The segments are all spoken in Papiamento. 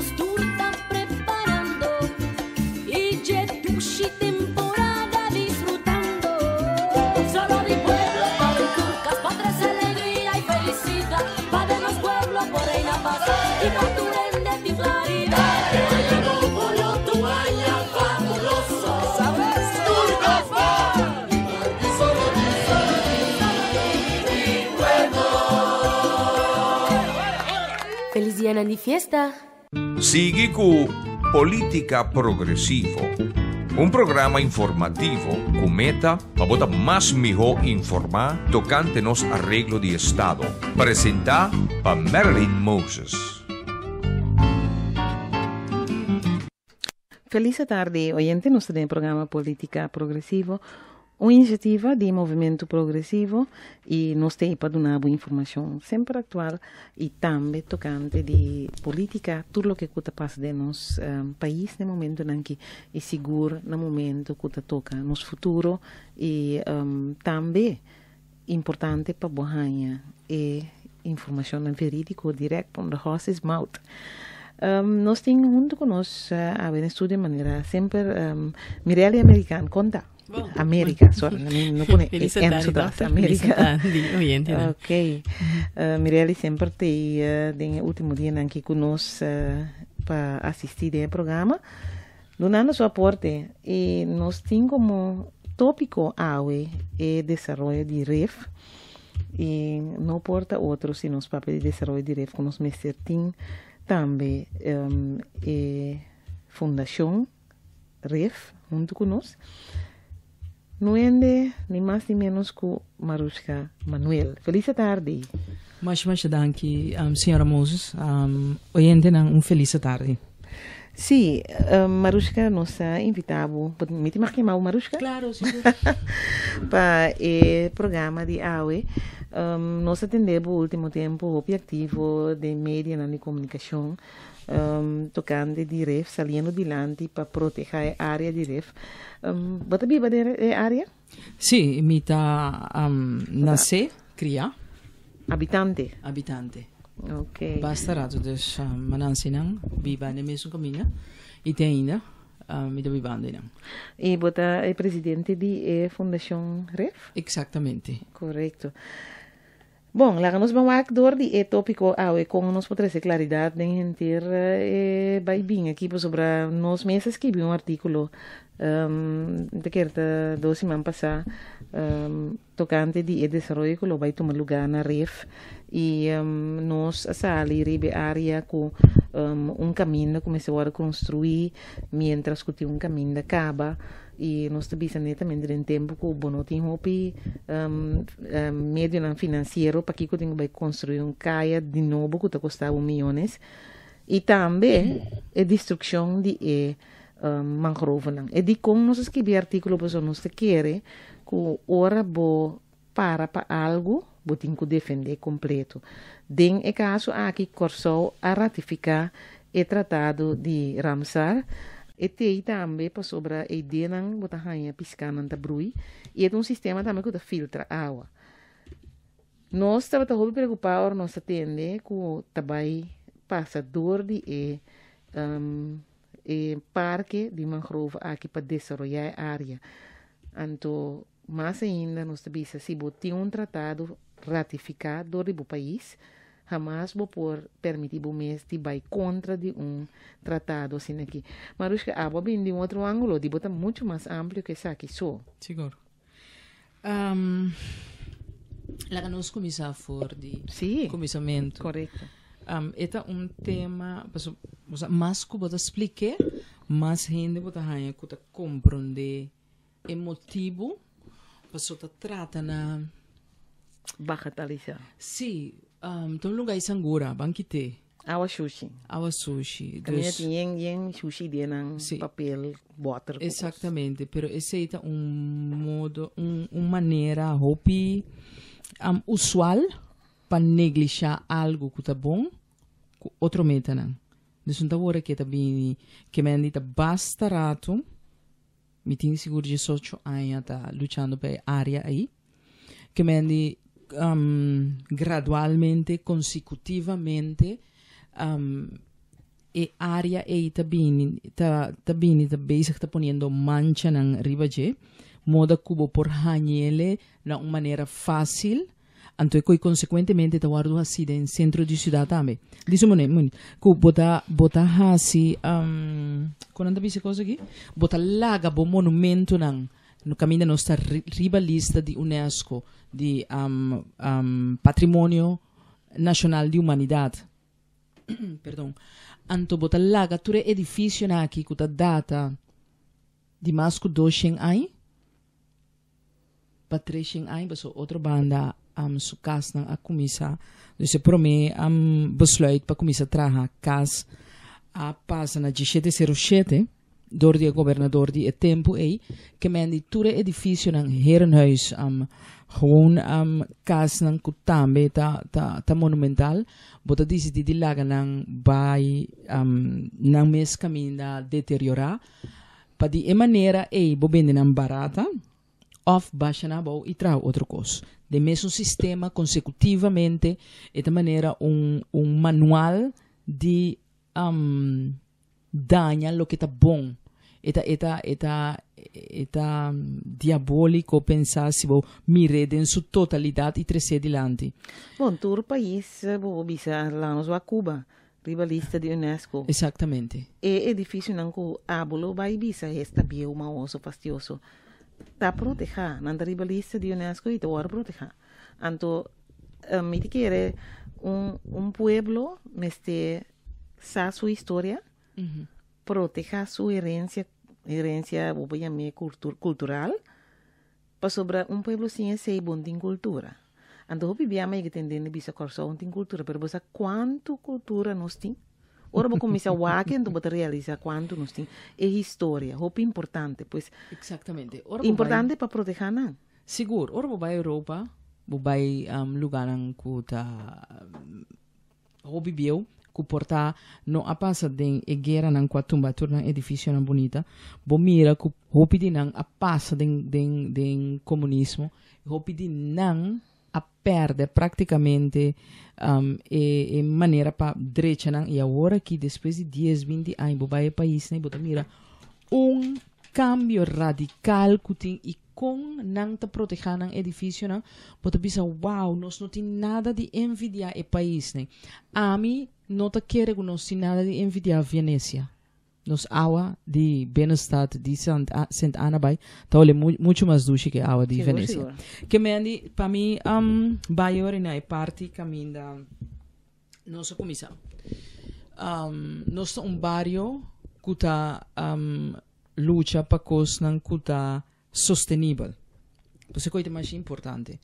nos tur ta preparando y dje dushi temporada disfrutando. Solo mi pueblo aventurcas pa trece alegria y felicidad pa den nos pueblo por reina paz y pa tur hende tin claridad. Aña nobo lo tu aña fabuloso. Tur cos bon. Feliz dianan di fiesta! Sigui ku Polítika Progresivo, un programa informativo ku meta pa bo ta mas mihó informá tokante nos areglo di estado. Presentá pa Marilyn Moses. Feliz atardi oyente, nos ta den e programa Politica Progresivo, un iniciativa di Movimento Progresivo y nos ta ei pa duna bo informacion semper actual y tambe tocante di politica, tur loke cu ta pasa den nos pais na e momentonan aki y sigur na momento cu ta toca nos futuro y tambe importante pa bo haña e informacionnan veridico direct from the horse's mouth. Nos tin hunto cu nos awe den studio manera semper Mirelly American, con ta? America, sorry, mi no pone e N su tras, America. Ok, Mirelly semper t'ei den e ultimo dianan aki cu nos pa asisti den e programa. Dunando su aporte y nos tin como topico awe e desaroyo di ref y no por ta otro si nos papia di desaroyo di ref cu nos mester tin tambe e fundacion ref hunto cu nos. No hende ni mas ni menos cu Marushka Manuel. Feliz atardi. Masha masha danki señora Moses. Oyentenan un feliz atardi. Sí, Marushka nos a invita bo, mi tin mag yama bo Marushka? Claro, sigur. Pa e programa di awe. Nos a tende bo ultimo tempo hopi activo den medianan di comunicacion. Tokante di ref, saliendo dilanti pa proteha e area di ref. Bo ta biba den e area? Sí, mi ta nase, kriá. Habitante? Habitante. Ok. Basta rato, dus mi a nanse nan, biba den e mesun kaminda i te ainda mi ta bibando einan. I bo ta e presidente di e Fundashon Ref? Eksaktamente. Korekto. Bon, laga nos ban wak dor di e tópiko awe kon nos por trese klaridat den henter e bai bin aki pasobra nos mes a skibi un artíkulo mi ta kere ta dos siman pasá tokante di e desaroyo ku lo bai tuma lugá na Rif i nos a sali riba e área ku un kaminda ku mester wòrdu konstruí miéntras ku tin un kaminda kaba. I nos ta bisa netamente den tempu ku bo no tin hopi medionan finansiero pakiko tin ku bai konstruí un kaya di nobo ku ta kosta bo miyones. I tambe e destrukshon di e mangrovenan. E dikon nos a skibi e artíkulo pasobra nos ta kere ku ora bo para pa algu bo tin ku defendé kompleto. Den e kaso aki Kòrsou a ratifiká e Tratado di Ramsar. E tei tambe pasobra e ideanan bo ta haña piskanan ta brui i e ta un sistema tambe ku ta filtra awa. Nos tabata hopi preokupá ora nos ta tende ku ta bai pasa dor di e e parke di mangrove aki pa desaroyá e área. Anto Mas ainda nos ta bisa si bo tin un tratado ratifiká dor di bo pais, hamas bo por permití bo mes di bai kontra di un tratado asina aki. Marushka, abo a bini di un otro ángulo, di bo ta muchu mas amplio ku esaki so. Sigur. Laga nos kuminsá for di kuminsamentu. Korekto. E ta un tema, pasobra mas ku bo ta splik'é, mas hende bo ta haña ku ta komprondé. E motibu paso ta trata na. Bagatalisá. Sí, ta un lugá di sangura, ban kit'é. Awa shushi. Awa sushi. Kaminda tin yen yen shushi den nan papel, bòter ku kos. Exactamente, pero esei ta un modo, un manera hopi usual pa neglishá algu ku ta bon ku otro metanan. Dus un ta wòrdu ke ta bini ke men di ta basta ratu. Mi tin sigur diesocho aña ta luchando pa e área ei. Ke men di gradualmente, konsekutivamente, E área ei ta bini ta ta bini ta bezig ta poniendo manchanan riba dje, moda ku bo por hañ'ele na un manera fásil, anto e koi konsekuentemente ta wòrdu hasí den sentro di siudat tambe. Di su manera ku bo ta bo ta hasi kon nan ta bisa e kos aki? Bo ta laga bo monumentonan kaminda nos ta riba lista di UNESCO di Patrimonio Nashonal di Humanidat. Perdon. Anto bo ta laga tur e edificionan aki cu ta data di mas cu doshen añ pa treshen añ, pasobra otro banda su casnan a cuminsa. Dus e prome besluit pa cuminsa traha cas a pasa na dieshete sero shete dor di e gobernador di e tempu ei, ke men di tur e edificionan, herenhuis, gewoon casnan cu tambe ta ta ta monumental, bo ta dicidi di laga nan bai nan mes caminda deteriora, pa di e manera ei bo bende nan barata of basha nan abou y traha otro cos. Den mesun sistema consecutivamente e ta manera un un manual di daña loke ta bon. E ta e ta e ta e ta diabóliko pensa si bo mir'é den su totalidat i tres'é dilanti. Bon, tur pais bo por bisa laga nos wak Cuba riba lista di UNESCO. Exactamente. E edificionan cu abo lo bay bisa esta bieu, maoso, fastioso ta proteha. Nan ta riba lista di UNESCO y ta worde proteha. Anto mi ta kere un un pueblo mester sa su historia, proteha su herencia, herencia bo por yam'é cultural, pasobra un pueblo sin esei bo no tin cultura. Anto hopi bia mi a yega tende bisa Kòrsou no tin cultura, pero bo sa kuantu cultura nos tin? Ora bo kuminsá wak anto bo ta realisá kuantu nos tin. E historia, hopi importante, pues Exactamente. Ora bo bai. Importante pa proteha nan. Sigur, ora bo bai Europa, bo bai lugánan ku ta hopi bieu, ku por ta no a pasa den e gueranan ku a tumba tur nan edifisionan bunita, bo mira ku hopi di nan a pasa den den den komunismo, hopi di nan a pèrdè praktikamente e e manera pa drecha nan i awor aki despues di dies binti aña bo bai e paisnan i bo ta mira un kambio radikal ku tin i Kon nan ta protehá nan edifisionan, bo ta bisa, Wow, nos no tin nada di envidiá e paisnan. Ami no ta kere ku nos tin nada di envidiá Venesia. Nos awa di Binnenstad di Sint Anna bai ta hole muchu mas dushi ku e awa di Venesia. Ke mendi, pa mi bai ora na e parti kaminda nos a kuminsá. Nos ta un bario ku ta Lucha pa kosnan ku ta sostenibel. Pues e koi ta masha importante.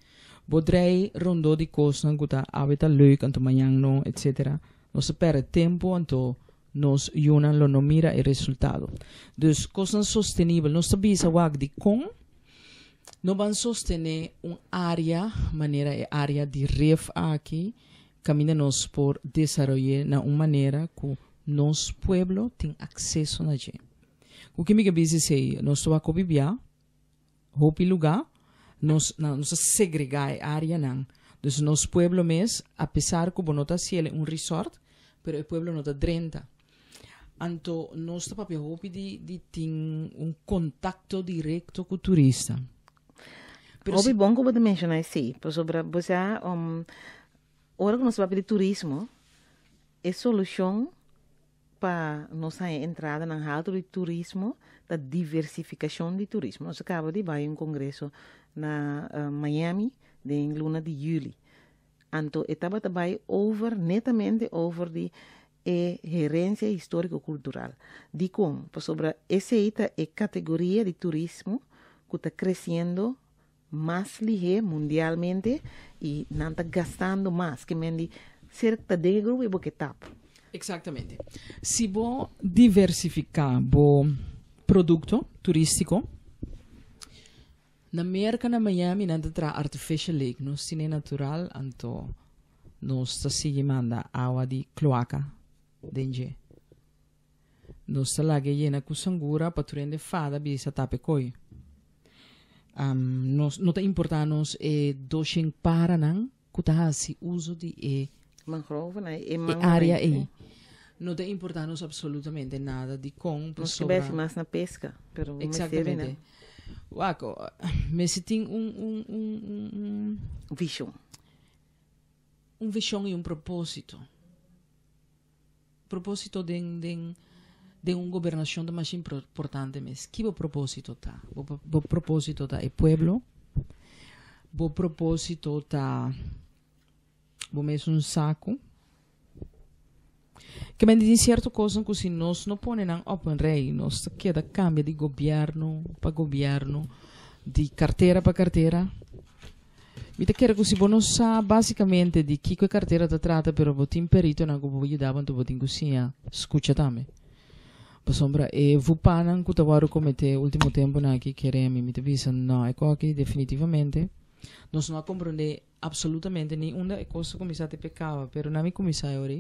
Bo drei rondó di kosnan ku ta awe ta leuk anto mañan no, etcetera. Nos ta pèrdè tempu anto nos yunan lo no mira e resultado. Dus kosnan sostenibel. Nos ta bisa wak dikon no ban sostené un área manera e área di ref aki kaminda nos por desaroy'é na un manera ku nos pueblo tin akseso na dje. Ku ke mi ke bisa esei? Nos ta wak hopi bia, hopi lugá, nos nos a segregá e áreanan. Dus nos pueblo mes, apesar ku bo no ta hasiel un resort, pero e pueblo no ta drenta. Anto nos ta papia hopi di di tin un kontakto direkto ku turista. Pero Hopi bon ku bo ta menshoná esei, pasobra bo sa ora ku nos papia di turismo, e solushon pa nos haña entradanan haltu di turismo ta diversifikashon di turismo. Nos a kaba di bai un kongreso na Miami den luna di yüli. Anto e tabata bai over netamente over di e herensia históriko-kultural. Dikon? Pasobra esei ta e kategoria di turismo ku ta kresiendo mas lihé mundialmente i nan ta gastando mas. Ke men di ser ta den e grupo i bo ke tap. Eksaktamente. Si bo diversifiká bo produkto turístiko, Na Merka na Miami nan ta traha artificial lake, nos tine natural anto nos ta sigui manda awa di kloaka den dje. Nos ta laga e yena ku sangura pa tur hende fada bisa tapa e koi. Nos no ta importa nos e doshen paranan ku ta hasi uso di e Mangrove na e area ei. No ta importá nos absolutamente nada dikon Nos ke pasobra. bai mas na peska, pero mester di Exactamente. nan. Wak, mester tin un un un un un. Vishon. Un vishon i un propósito. Propósito den den den un gobernashon ta masha importante mes. Ki bo propósito ta? Bo bo propósito ta e pueblo? Bo propósito ta bo mes un saku? Ke men di tin sierto kosnan ku si nos no pone nan op een rei, nos ta keda kambia di gobièrnu pa gobièrnu, di kartera pa kartera. Mi ta kere ku si bo no sa básikamente di kiko e kartera ta trata, pero bo tin peritonan ku por yuda bo, anto bo tin ku siña skucha tambe. Pasobra e vupanan ku ta wòrdu kometé último tempunan aki, kere mi, mi ta bisa, no, e kos aki definitivamente nos no a komprondé Absolutamente ni unda e cos a cuminsa te pecaba, pero na mi cuminsa e ora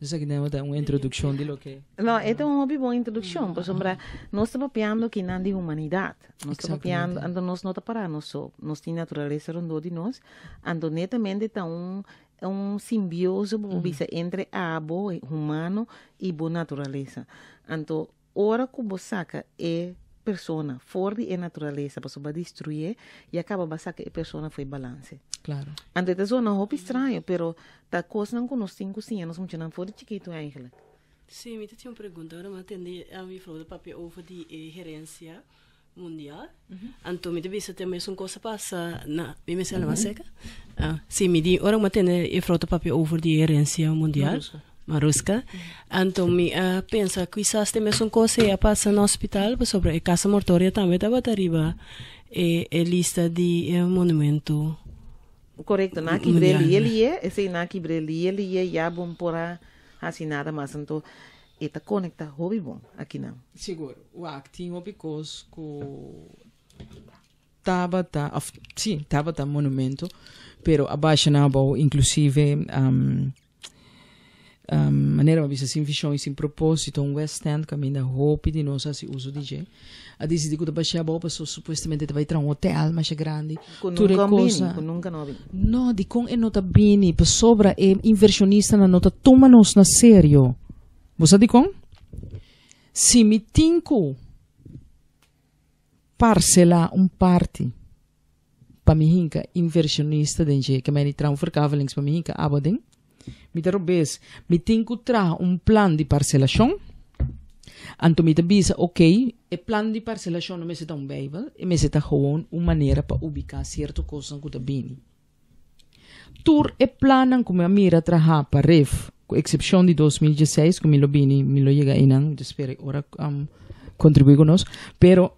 esaki nan ta un introduccion di loke. No, e ta un hopi bon introduccion, pasobra nos ta papiando kinan di humanidad. Nos ta papiando, anto nos no ta para nos so, nos tin naturalesa rondó di nos, anto netamente ta un un simbioso bo por bisa entre abo, humano, y bo naturalesa. Anto Ora ku bo saka e persona for di e naturalesa pasobra bo a destruyé, ya kaba bo a saka e persona for e balanse. Claro. Anto e ta zona hopi straño, pero ta kosnan ku nos tin ku siña nos muchanan for di chikitu eigenlijk. Sí, mi ta tin un pregunta. Ora mi a tende a mi vrouw ta papia over di e herencia mundial, anto mi ta bisa te mesun kos a pasa na, mi mester hala mas cerca? Ah, sí, mi di, ora mi a tende e vrouw ta papia over di e herencia mundial, Maruska. Maruska, anto mi a pensa quizás te mesun kos ei a pasa na hospital, pasobra e casa mortoria tambe tabata riba e e lista di e monumento Korekto, nan a kibr'é lie lie, esei nan a kibr'é lie lie, ya bon por a hasi nada mas, anto E ta conecta hopi bon akinan. Sigur. Wak, tin hopi kos ku tabata, of si, tabata monumento, pero a basha nan abou, inclusive manera mi a bisa sin vision y sin proposito, un West End caminda hopi di nos a haci uso di dje, a dicidi cu ta basha abou pasobra supuestamente ta bay traha un hotel masha grandi, Cu tur e nunca a bini, cosa. cu nunca no a bini. No, dicon e no ta bini? Pasobra e inversionistanan no ta tuma nos na serio. Bo sa dikon? Si mi tin ku parselá un parti pa mi hinka invershonista den dje, ke mei di traha un verkavelings pa mi hinka abo aden, mi ta robes. Mi tin ku traha un plan di parselashon, anto mi ta bisa, ok, e plan di parselashon no mester ta un bijbel, e mester ta gewoon un manera pa ubiká sierto kosnan ku ta bini. Tur e plannan ku mi a mira traha pa Rif, ku eksepshon di 2016 ku mi lo bini, mi lo yega einan, mi ta spera e ora kontribuí ku nos, pero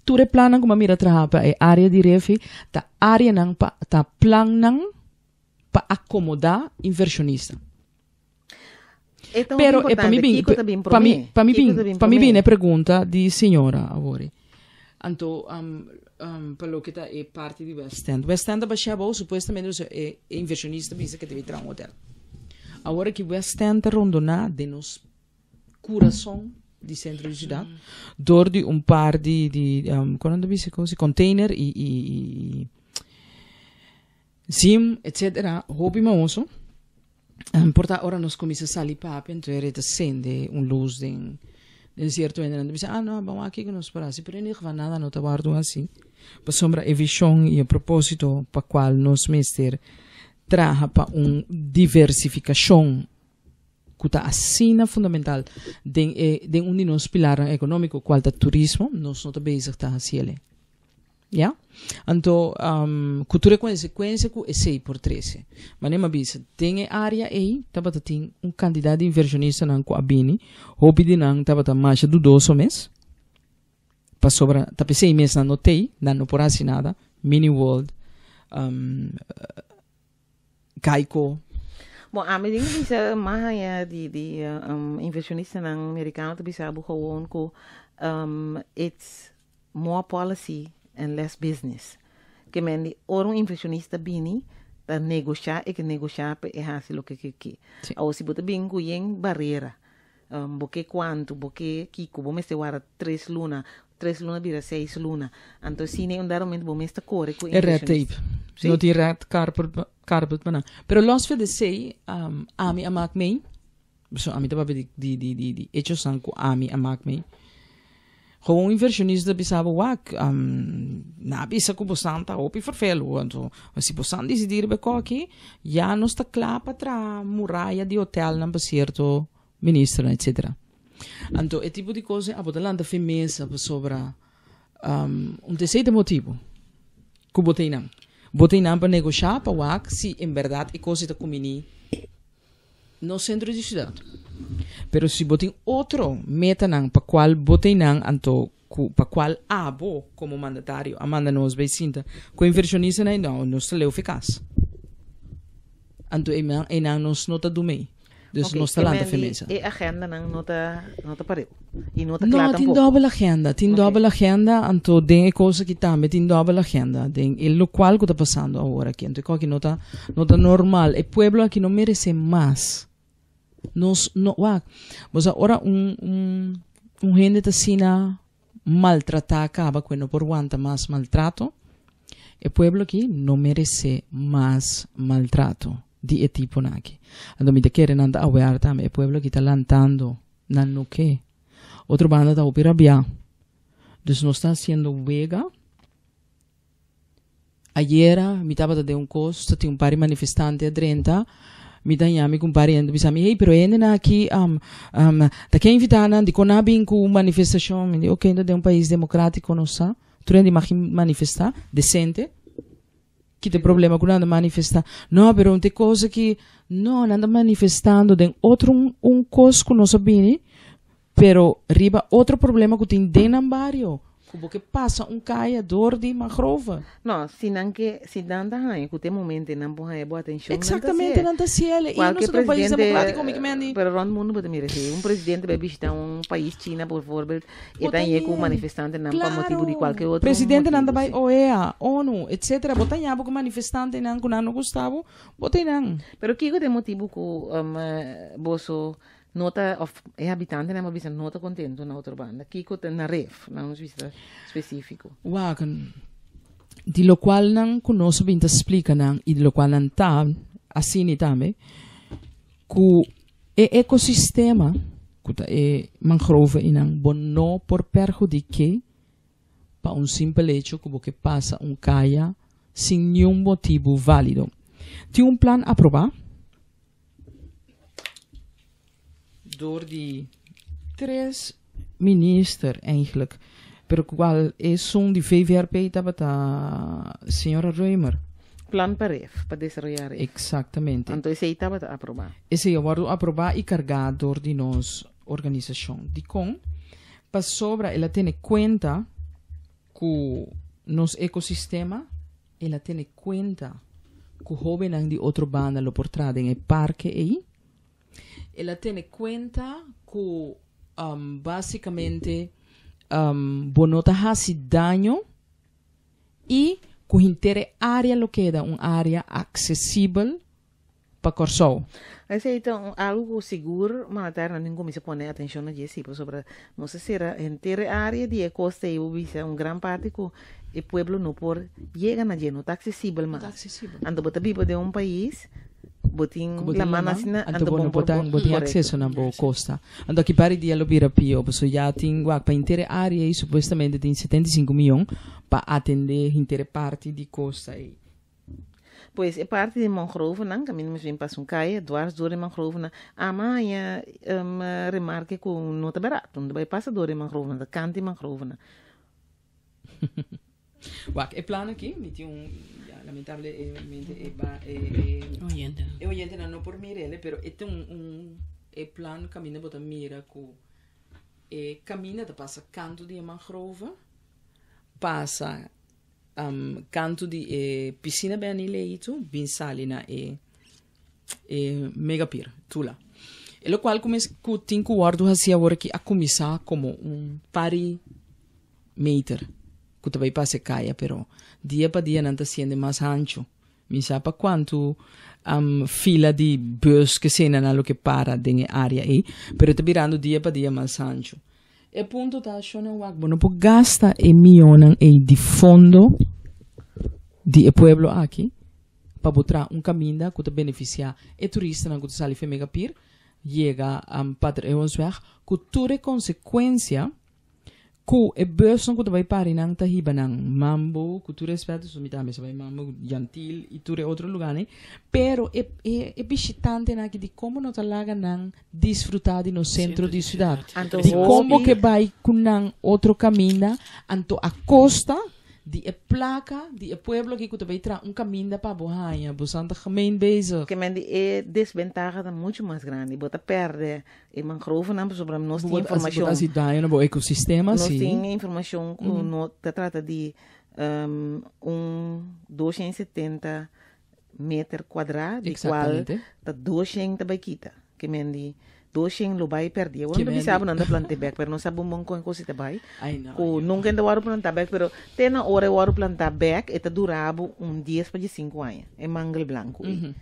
tur e plannan ku mi a mira traha pa e área di Rifi ta áreanan pa ta plannan pa akomodá invershonista. E ta Pero hopi e pa mi importante, bin, kiko ta bin pa mi, promé? pa mi Kiko bin, ta bin pa mi promé? bin e pregunta di señora awor. Anto, pa loke ta e parti di West End. West End ta bashia abou, supuestamente pasobra e e inversionista bisa ke ta bin traha un hotel. Awor aki West End ta rondoná den nos kurason di sentro di siudat dor di un par di di kon nan ta bisa kosi container i i i zim etcetera hopi maoso. Por ta ora nos kuminsá sali papia, enton e ta sende un lus den den sierto hendenan ta bisa, ah no, ban wak kiko nos por hasi, pero en ieder geval nada no ta wòrdu hasi, pasobra e vishon i e propósito pa kual nos mester traha pa un diversifikashon ku ta asina fundamental den e den un di nos pilarnan ekonómiko kual ta turismo, nos no ta bezig ta hasi el'e. Ya. Anto, ku tur e konsekuensia ku esei por trese. Manera mi a bisa, den e área ei tabata tin un kantidat di invershonistanan ku a bini. Hopi di nan tabata masha dudoso mes, pasobra ta p'esei mes nan no t'ei, nan no por hasi nada. Mini World, Geico. Bon, ami tin ku bisa mas haña di di invershonistanan merikano ta bisa bo gewoon ku it's more policy and less business. Ke men di ora un inversionista bini ta negoshá e ke negoshá pa e hasi loke ke ke. Sí. Awor si bo ta bin ku yen barera, bo ke kuantu, bo ke kiko, bo mester wara tres luna, tres luna bira seis luna. Anto asina un dado momento bo mes ta kore ku E red tape. inversionista. Sí. No tin red carpet, carpet pa nan. Pero los for di esei, ami a mak mei. So, ami ta papia di, di, di, di, di echonan ku ami a maak mee. Gewoon inversionista bisa bo wak, nan a bisa ku bosan ta hopi ferfelu, anto si bosan disidí riba e koki, ya nos ta kla pa traha muraya di hotelnan pa sierto ministernan, etcetera. Anto e tipo di kos abo ta lanta fin mesa pasobra un ta esei ta motibu ku bo ta einan. Bo ta einan pa negoshá pa wak si en bèrdat e kos ei ta kuminí nos sentro di siudat. Pero si bo tin otro metanan pa kual bo ta einan anto ku pa kual abo komo mandatario a manda nos bai sinta ku e invershonistanan ei, no, nos ta leu fi kas. Anto einan nos no ta dumei. Dus Ok, nos ta ke lanta men fi di mesa. e agendanan no ta no ta pareu i no ta kla No, tin tampoco. dòbel agenda, tin Ok. dòbel agenda, anto den e kos aki tambe tin dòbel agenda, den e lokual ku ta pasando awor aki. Anto e kos aki no ta no ta normal. E pueblo aki no meresé mas. Nos no, wak, bo sa ora un un un hende ta asina maltratá kaba ku e no por wanta mas maltrato, e pueblo aki no meresé mas maltrato di e tiponan aki. Anto mi ta kere nan ta aware tambe, e pueblo aki ta lantando, nan no ke. Otro banda ta hopi rabiá. Dus nos ta hasiendo wega. Ayera mi tabata den un kos, ta tin un par di manifestante a drenta, mi ta haña mi ku un par di hende bisa mi, hey, pero e hendenan aki ta ke invitá nan, dikon nan a bin ku un manifestashon? Mi di, oke, ta den un pais demokratiko nos sa, tur hende mag manifestá, desente, ki ta e problema ku nan ta manifestá? No, pero un ta e kos aki, no, nan ta manifestando den otro un kos ku nos a bini, Pero riba otro problema ku tin den nan bario, ku bo ke pasa un kaya dor di mangrove. No, si nan ke, si nan ta haña ku te momento nan por haña bo atenshon, nan ta Exactamente, hasié. nan ta hasié. I Kualke nos ta un pais presidente, democrático, mi ke mendi. pero rònt mundu bo ta mira esei. Un presidente bai bishitá un pais, China bijvoorbeeld, e Bo ta ta hañ'é ku hañ'é. manifestantenan pa motibu di kualke Claro. otro Presidentenan ta motibu, bai si. OEA, ONU, etcetera. Bo ta haña bo ku manifestantenan ku nan no gusta bo, bo ta einan. Pero kiko ta e motibu ku boso No ta, of e habitantenan por bisa no ta contento na otro banda. Kiko ta na ref, na nos bisa specifico? Wak, di locual nan cu nos a bin ta splica nan y di locual nan ta asini tambe, cu e ecosistema cu ta e mangrove y nan bo no por perhudique pa un simpel hecho cu bo ke pasa un caya sin niun motibu valido. Tin un plan aproba. Door di tres minister eigenlijk, pero cual esun di VVRP tabata señora Römer. Plan pa ref, pa desaroya ref. Exactamente. Anto esey tabata aproba. Esey a wordo aproba y carga door di nos organisacion. Dicon? Pasobra el a tene cuenta cu nos ecosistema. El a tene kuenta ku hóbennan di otro banda lo por traha den e parke ei. El a tene kuenta ku básikamente bo no ta hasi daño i ku henter e área lo keda un área aksesibel pa Kòrsou. Esei ta un algu ku sigur mandatario nan tin kuminsá pone atenshon na dje si, pasobra nos a sera henter e área di e kosta ei bo bisa un gran parti ku e pueblo no por yega na dje, no ta aksesibel mas. Anto bo ta biba den un pais, bo tin laman asina, anto bo no por bo tin akseso na bo kosta. Anto aki par di dia lo bira pio, pasobra ya tin wak pa henter e área ei supuestamente tin 75 miyon pa atendé henter e parti di kosta ei. Pues e parti di mangrovenan, kaminda mi bin pasa un kaya, dwars dor e mangrovenan, ama haña remarke ku no ta barato, no ta bai pasa dor e mangrovenan, ta kanta e mangrovenan. Wak, e plan aki, mi tin un, ya, lamentablemente e ba, e, e, Oyente. e oyentenan no por mira ele, pero e ta un, un, e plan kaminda bo ta mira ku e kaminda ta pasa kantu di e mangrove, pasa Kantu di e pisina Benny Leito bin sali na e e Megapir, Tula. E lokual ku mes ku tin ku wòrdu hasi awor aki a kuminsá komo un pari meter ku ta bai pasa e kaya pero dia pa dia nan ta siende mas hanchu. Mi sa pa kuantu fila di bus ke sena nan loke para den e área ei pero e ta birando dia pa dia mas hanchu. E punto ta, Shona wak, bo no por gasta e mionnan ei di fondo di e pueblo aki pa bo traha un kaminda ku ta benefisiá e turistanan ku ta sali for e Megapir. yega um, Pater Eeuwensweg, ku tur e konsekuensia ku e busnan ku ta bai pari nan ta hiba nan Mambo, ku tur respeto, so mi tambe sa bai Mambo, Jan Thiel i tur e otro lugarnan, pero e e e bishitantenan aki di komo no ta laga nan disfruta di nos sentro di siudat. Anto Di komo hopi ke bai ku nan otro kaminda, anto a kosta di e plaka di e pueblo aki ku ta bai traha un kaminda pa bo haña bo santa gemeen bezig. Ke men di e desbentaha ta muchu mas grandi. Bo ta pèrdè e mangrovenan pasobra nos tin Bo ta informashon. hasi daño na bo ekosistema, Nos si. tin informashon ku no ta trata di un 270 meter kuadrá di kual ta 200 ta bai kita. Ke men di 200 lo bai pèrdí. Awor no ta bisa bo nan ta plant'é bèk, pero nos sa bon bon kon e kos ta bai. Ku nunka e ta wòrdu plantá bèk, pero te na ora e wòrdu plantá bèk e ta dura bo un dies pa diesinku aña, e mangel blanku ei.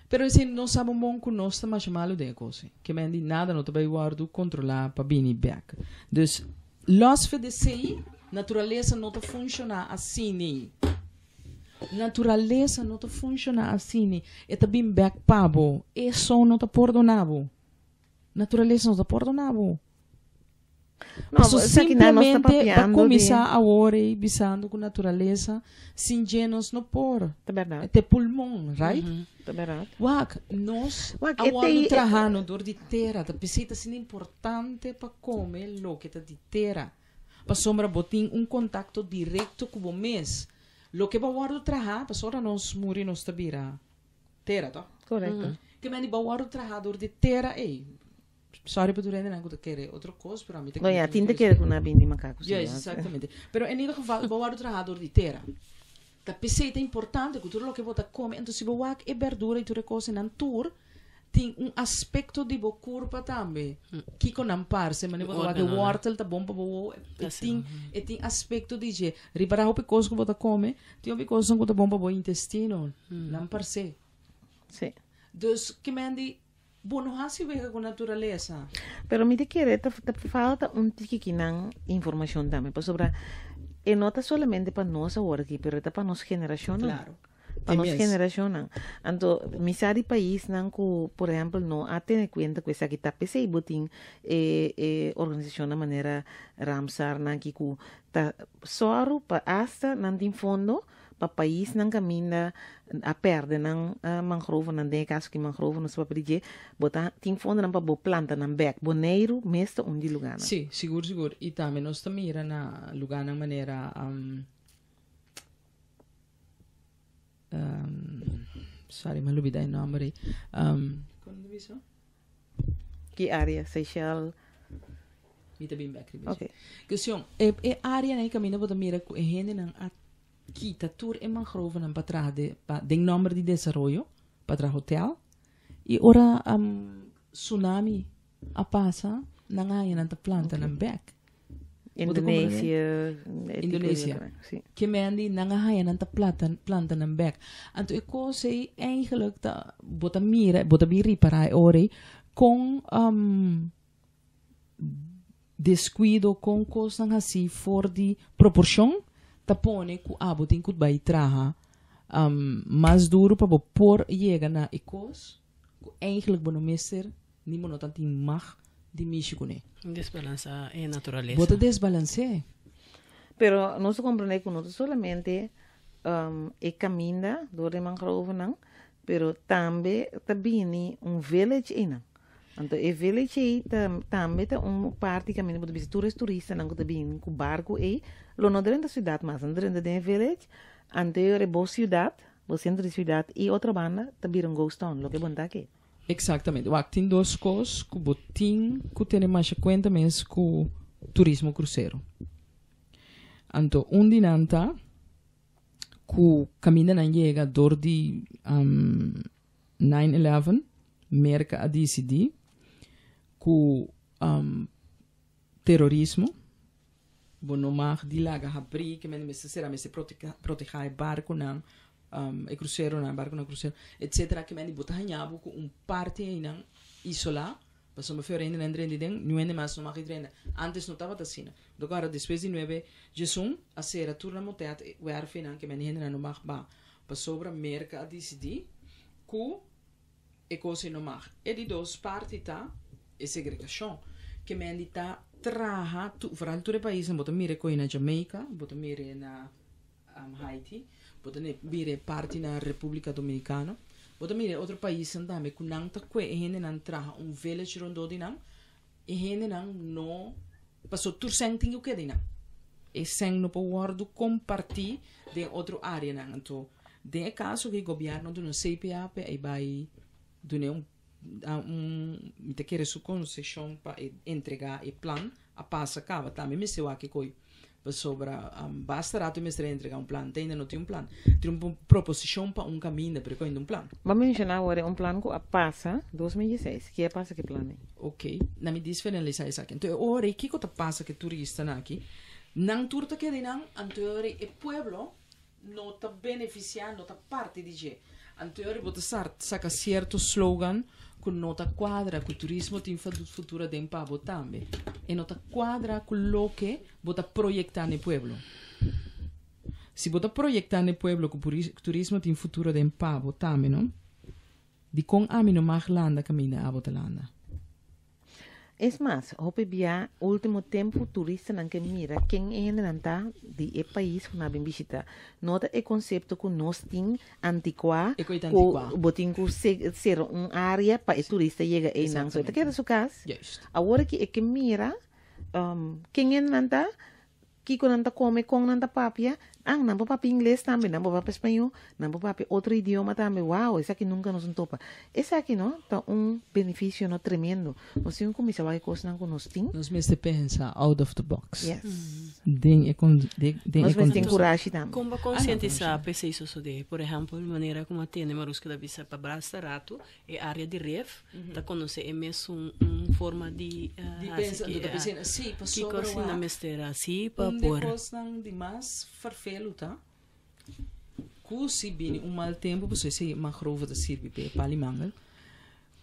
Pero esei nos sa bon bon ku nos ta masha malu den e kos ei. Ke men di nada no ta bai wòrdu kontrolá pa bini bèk. Dus lòs fe di esei, naturalesa no ta funshoná asina. Naturalesa no ta funciona asini. E ta bin bek pa bo. Eso no ta pordona bo. Naturalesa no ta pordona bo. No, Paso esaki nan nos ta simplemente pa papiando di cuminsa awor ei bisando cu naturalesa sin dje nos no por. Ta berdad. E ta e pulmon, right? Ta berdad. Wak, nos Wak, a e wordo te trahando door di tera. Ta pesey ta asina importante pa come loke ta di tera. Pasobra bo tin un contacto directo cu bo mes. Loke bo wordo traha, pasobra ora nos muri nos ta bira tera, toch? Correcto. Ke mende bo wordo traha door di tera ey. Sorry pa tur hendenan cu ta kere otro cos, pero ami ta No, kere ya, tin tin ta cos. kere cu nan a bini di macaco, sí, Juist, ya. exactamente. Pero en ieder geval, bo wordo traha door di tera. Ta p'esei ta importante ku tur loke bo ta kome, enton si bo wak e berdura i tur e kosnan tur tin un aspekto di bo kurpa tambe. Kiko nan parse, manera bo ta wak e wòrtel ta bon pa bo wowo, e tin e tin aspekto di dje. Ripará hopi kos ku bo ta kome, tin hopi kosnan ku ta bon pa bo intestino, nan parse. Sí. Dus ke men di bo no hasi wega ku naturalesa. Pero mi ta kere ta ta falta un tiki kinan informashon tambe pasobra e no ta solamente pa nos awor aki pero e ta pa nos generashonnan. Claro. Pa Te nos mes. generashonnan. Anto mi sa di paisnan ku por ehempel no a tene kuenta ku esaki ta p'esei bo tin e e organisashonnan manera Ramsar nan aki ku ta sòru pa asta nan tin fondo Pa paisnan kaminda a pèrdè nan mangrovenan, den e kaso ki mangrove nos ta papia di dje, bo ta tin fondonan pa bo planta nan bèk. Boneiru mes ta un di lugánan. Sí, sigur sigur. I tambe nos ta mira na lugánan manera sorry mi a lubida e nòmber ei. Kon ta bisa? Ki área? Seychelles? Mi ta bin bek riba Ok. dje. Cuestion, e, e áreanan ei kaminda bo ta mira ku e hendenan a kita tur e mangrovenan pa traha de, pa, den nòmber di desaroyo, pa traha hotel. I ora um, tsunami a pasa, nan a haña nan ta planta nan bek. Bo ta comprende? Indonesië, e tipo di Indonesia. lugarnan, sí. Ke mendi nan a haña nan ta plata, planta nan bek. Anto e kos ei eigenlijk ta, bo ta mira, bo ta bin ripará e ora ei kon um, descuido, kon kosnan hasí for di proporshon ta pone ku abo tin ku bai traha um, mas duru pa bo por yega na e kos ku eigenlijk bo no mester ni bo no ta tin mag di mishi kuné. Desbalansa e naturalesa. Bo ta desbalans'é. Pero nos ta comprende cu no ta solamente um, e caminda door de mangrovenan, pero tambe ta bini un village einan. Anto e village ei ta, tambe ta un parti caminda bo ta bisa tur es turistanan cu ta bini cu barco ei, lo no drenta ciudad mas, nan drenta den e village, anto e ora bo ciudad, bo centro di ciudad y otro banda ta bira un ghost town, loke bo no ta ke. Exactamente. Wak, tin dos kos ku bo tin ku tene masha kuenta mes ku turismo krusero. Anto un di nan ta ku kaminda nan yega dor di um, 9/11, Merka a disidí ku um, terorismo bo no mag di laga habrí, ke men mester sera, mester protehá e barkunan, e kruseronan, barkunan krusero, etsetera, ke men di bo ta haña bo ku un parti einan isolá, pasobra fe ora hendenan drenta den, niun hende mas no mag di drenta. Ántes no tabata asina. Dor ora despues di nuebe djesun a sera tur nan motet, e wèrfenan, ke men di hendenan no mag ba, pasobra Merka a disidí ku. E kos ei no mag. E di dos parti ta e segregashon. Ke men di ta traha, tu, vooral tur e paisnan, bo ta mira e koi na Jamaica, bo ta mira e na Haiti, bo ta mira e parti na Republica Dominicano, bo ta mira e otro paisnan tambe ku nan ta kue e hendenan traha un village rondó di nan, e hendenan no, paso tur sèn tin ku keda einan. E sèn no por wòrdu kompartí den otro áreanan. Anto, den e kaso aki gobièrnu a duna un CPA pa e bai duna un un mi ta kere su konseshon pa e entregá e plan a pasa kaba tambe mester wak e koi pasobra basta rato e mester a entregá un plan te ainda no tin un plan tin un proposishon pa un kaminda pero e koinda un plan. Bo a menshoná awor e un plan ku a pasa 2016 ke a pasa ku e plan ei? Ok na mi dis finalisá esaki anto e ora ei kiko ta pasa ku e turistanan aki nan tur ta keda einan anto e ora ei e pueblo no ta beneficia, no ta parti di dje. Anterior bo ta saca cierto slogan cu no ta cuadra cu turismo tin futuro den pa bo tambe. E no ta cuadra cu loke bo ta proyecta n'e pueblo. Si bo ta proyecta n'e pueblo cu turismo tin futuro den pa bo tambe, no? Dikon ami no mag landa kaminda abo ta landa? Es mas, hopi bia ultimo tempu turistanan ke mira ken e hendenan ta di e pais ku nan a bin bishita. No ta e konsepto ku nos tin antikuá E koe ta ku antikuá. bo tin ku sera un área pa e turista yega einan. So e ta keda su kas. Juist. Awor aki e ke mira ken hendenan ta, Kiko nan ta kome, kon nan ta papia, ah, nan por papia ingles tambe, nan por papia spañó, nan por papia otro idioma tambe, wow, esaki nunka nos no topa. Esaki no ta un benefisio no tremendo. Nos tin ku kuminsá wak e kosnan ku nos tin. Nos mester pensa out of the box. Yes. Den e con, den e Nos mester tin contexto. kurashi tambe. Kon bo konsientisá pa esei sosodé? Por ehèmpel, manera ku mi a tende Maruska ta bisa pa basta ratu E area di ref ta conoce e mesun un forma di Di pensa, haci ta pensa, sí, Kico pasobra asina wak, mester haci pa un de por. cosnan di mas ferfelu ta cu si bini un mal tempo, pasobra esey mangrove ta sirbi p'e pali mangel,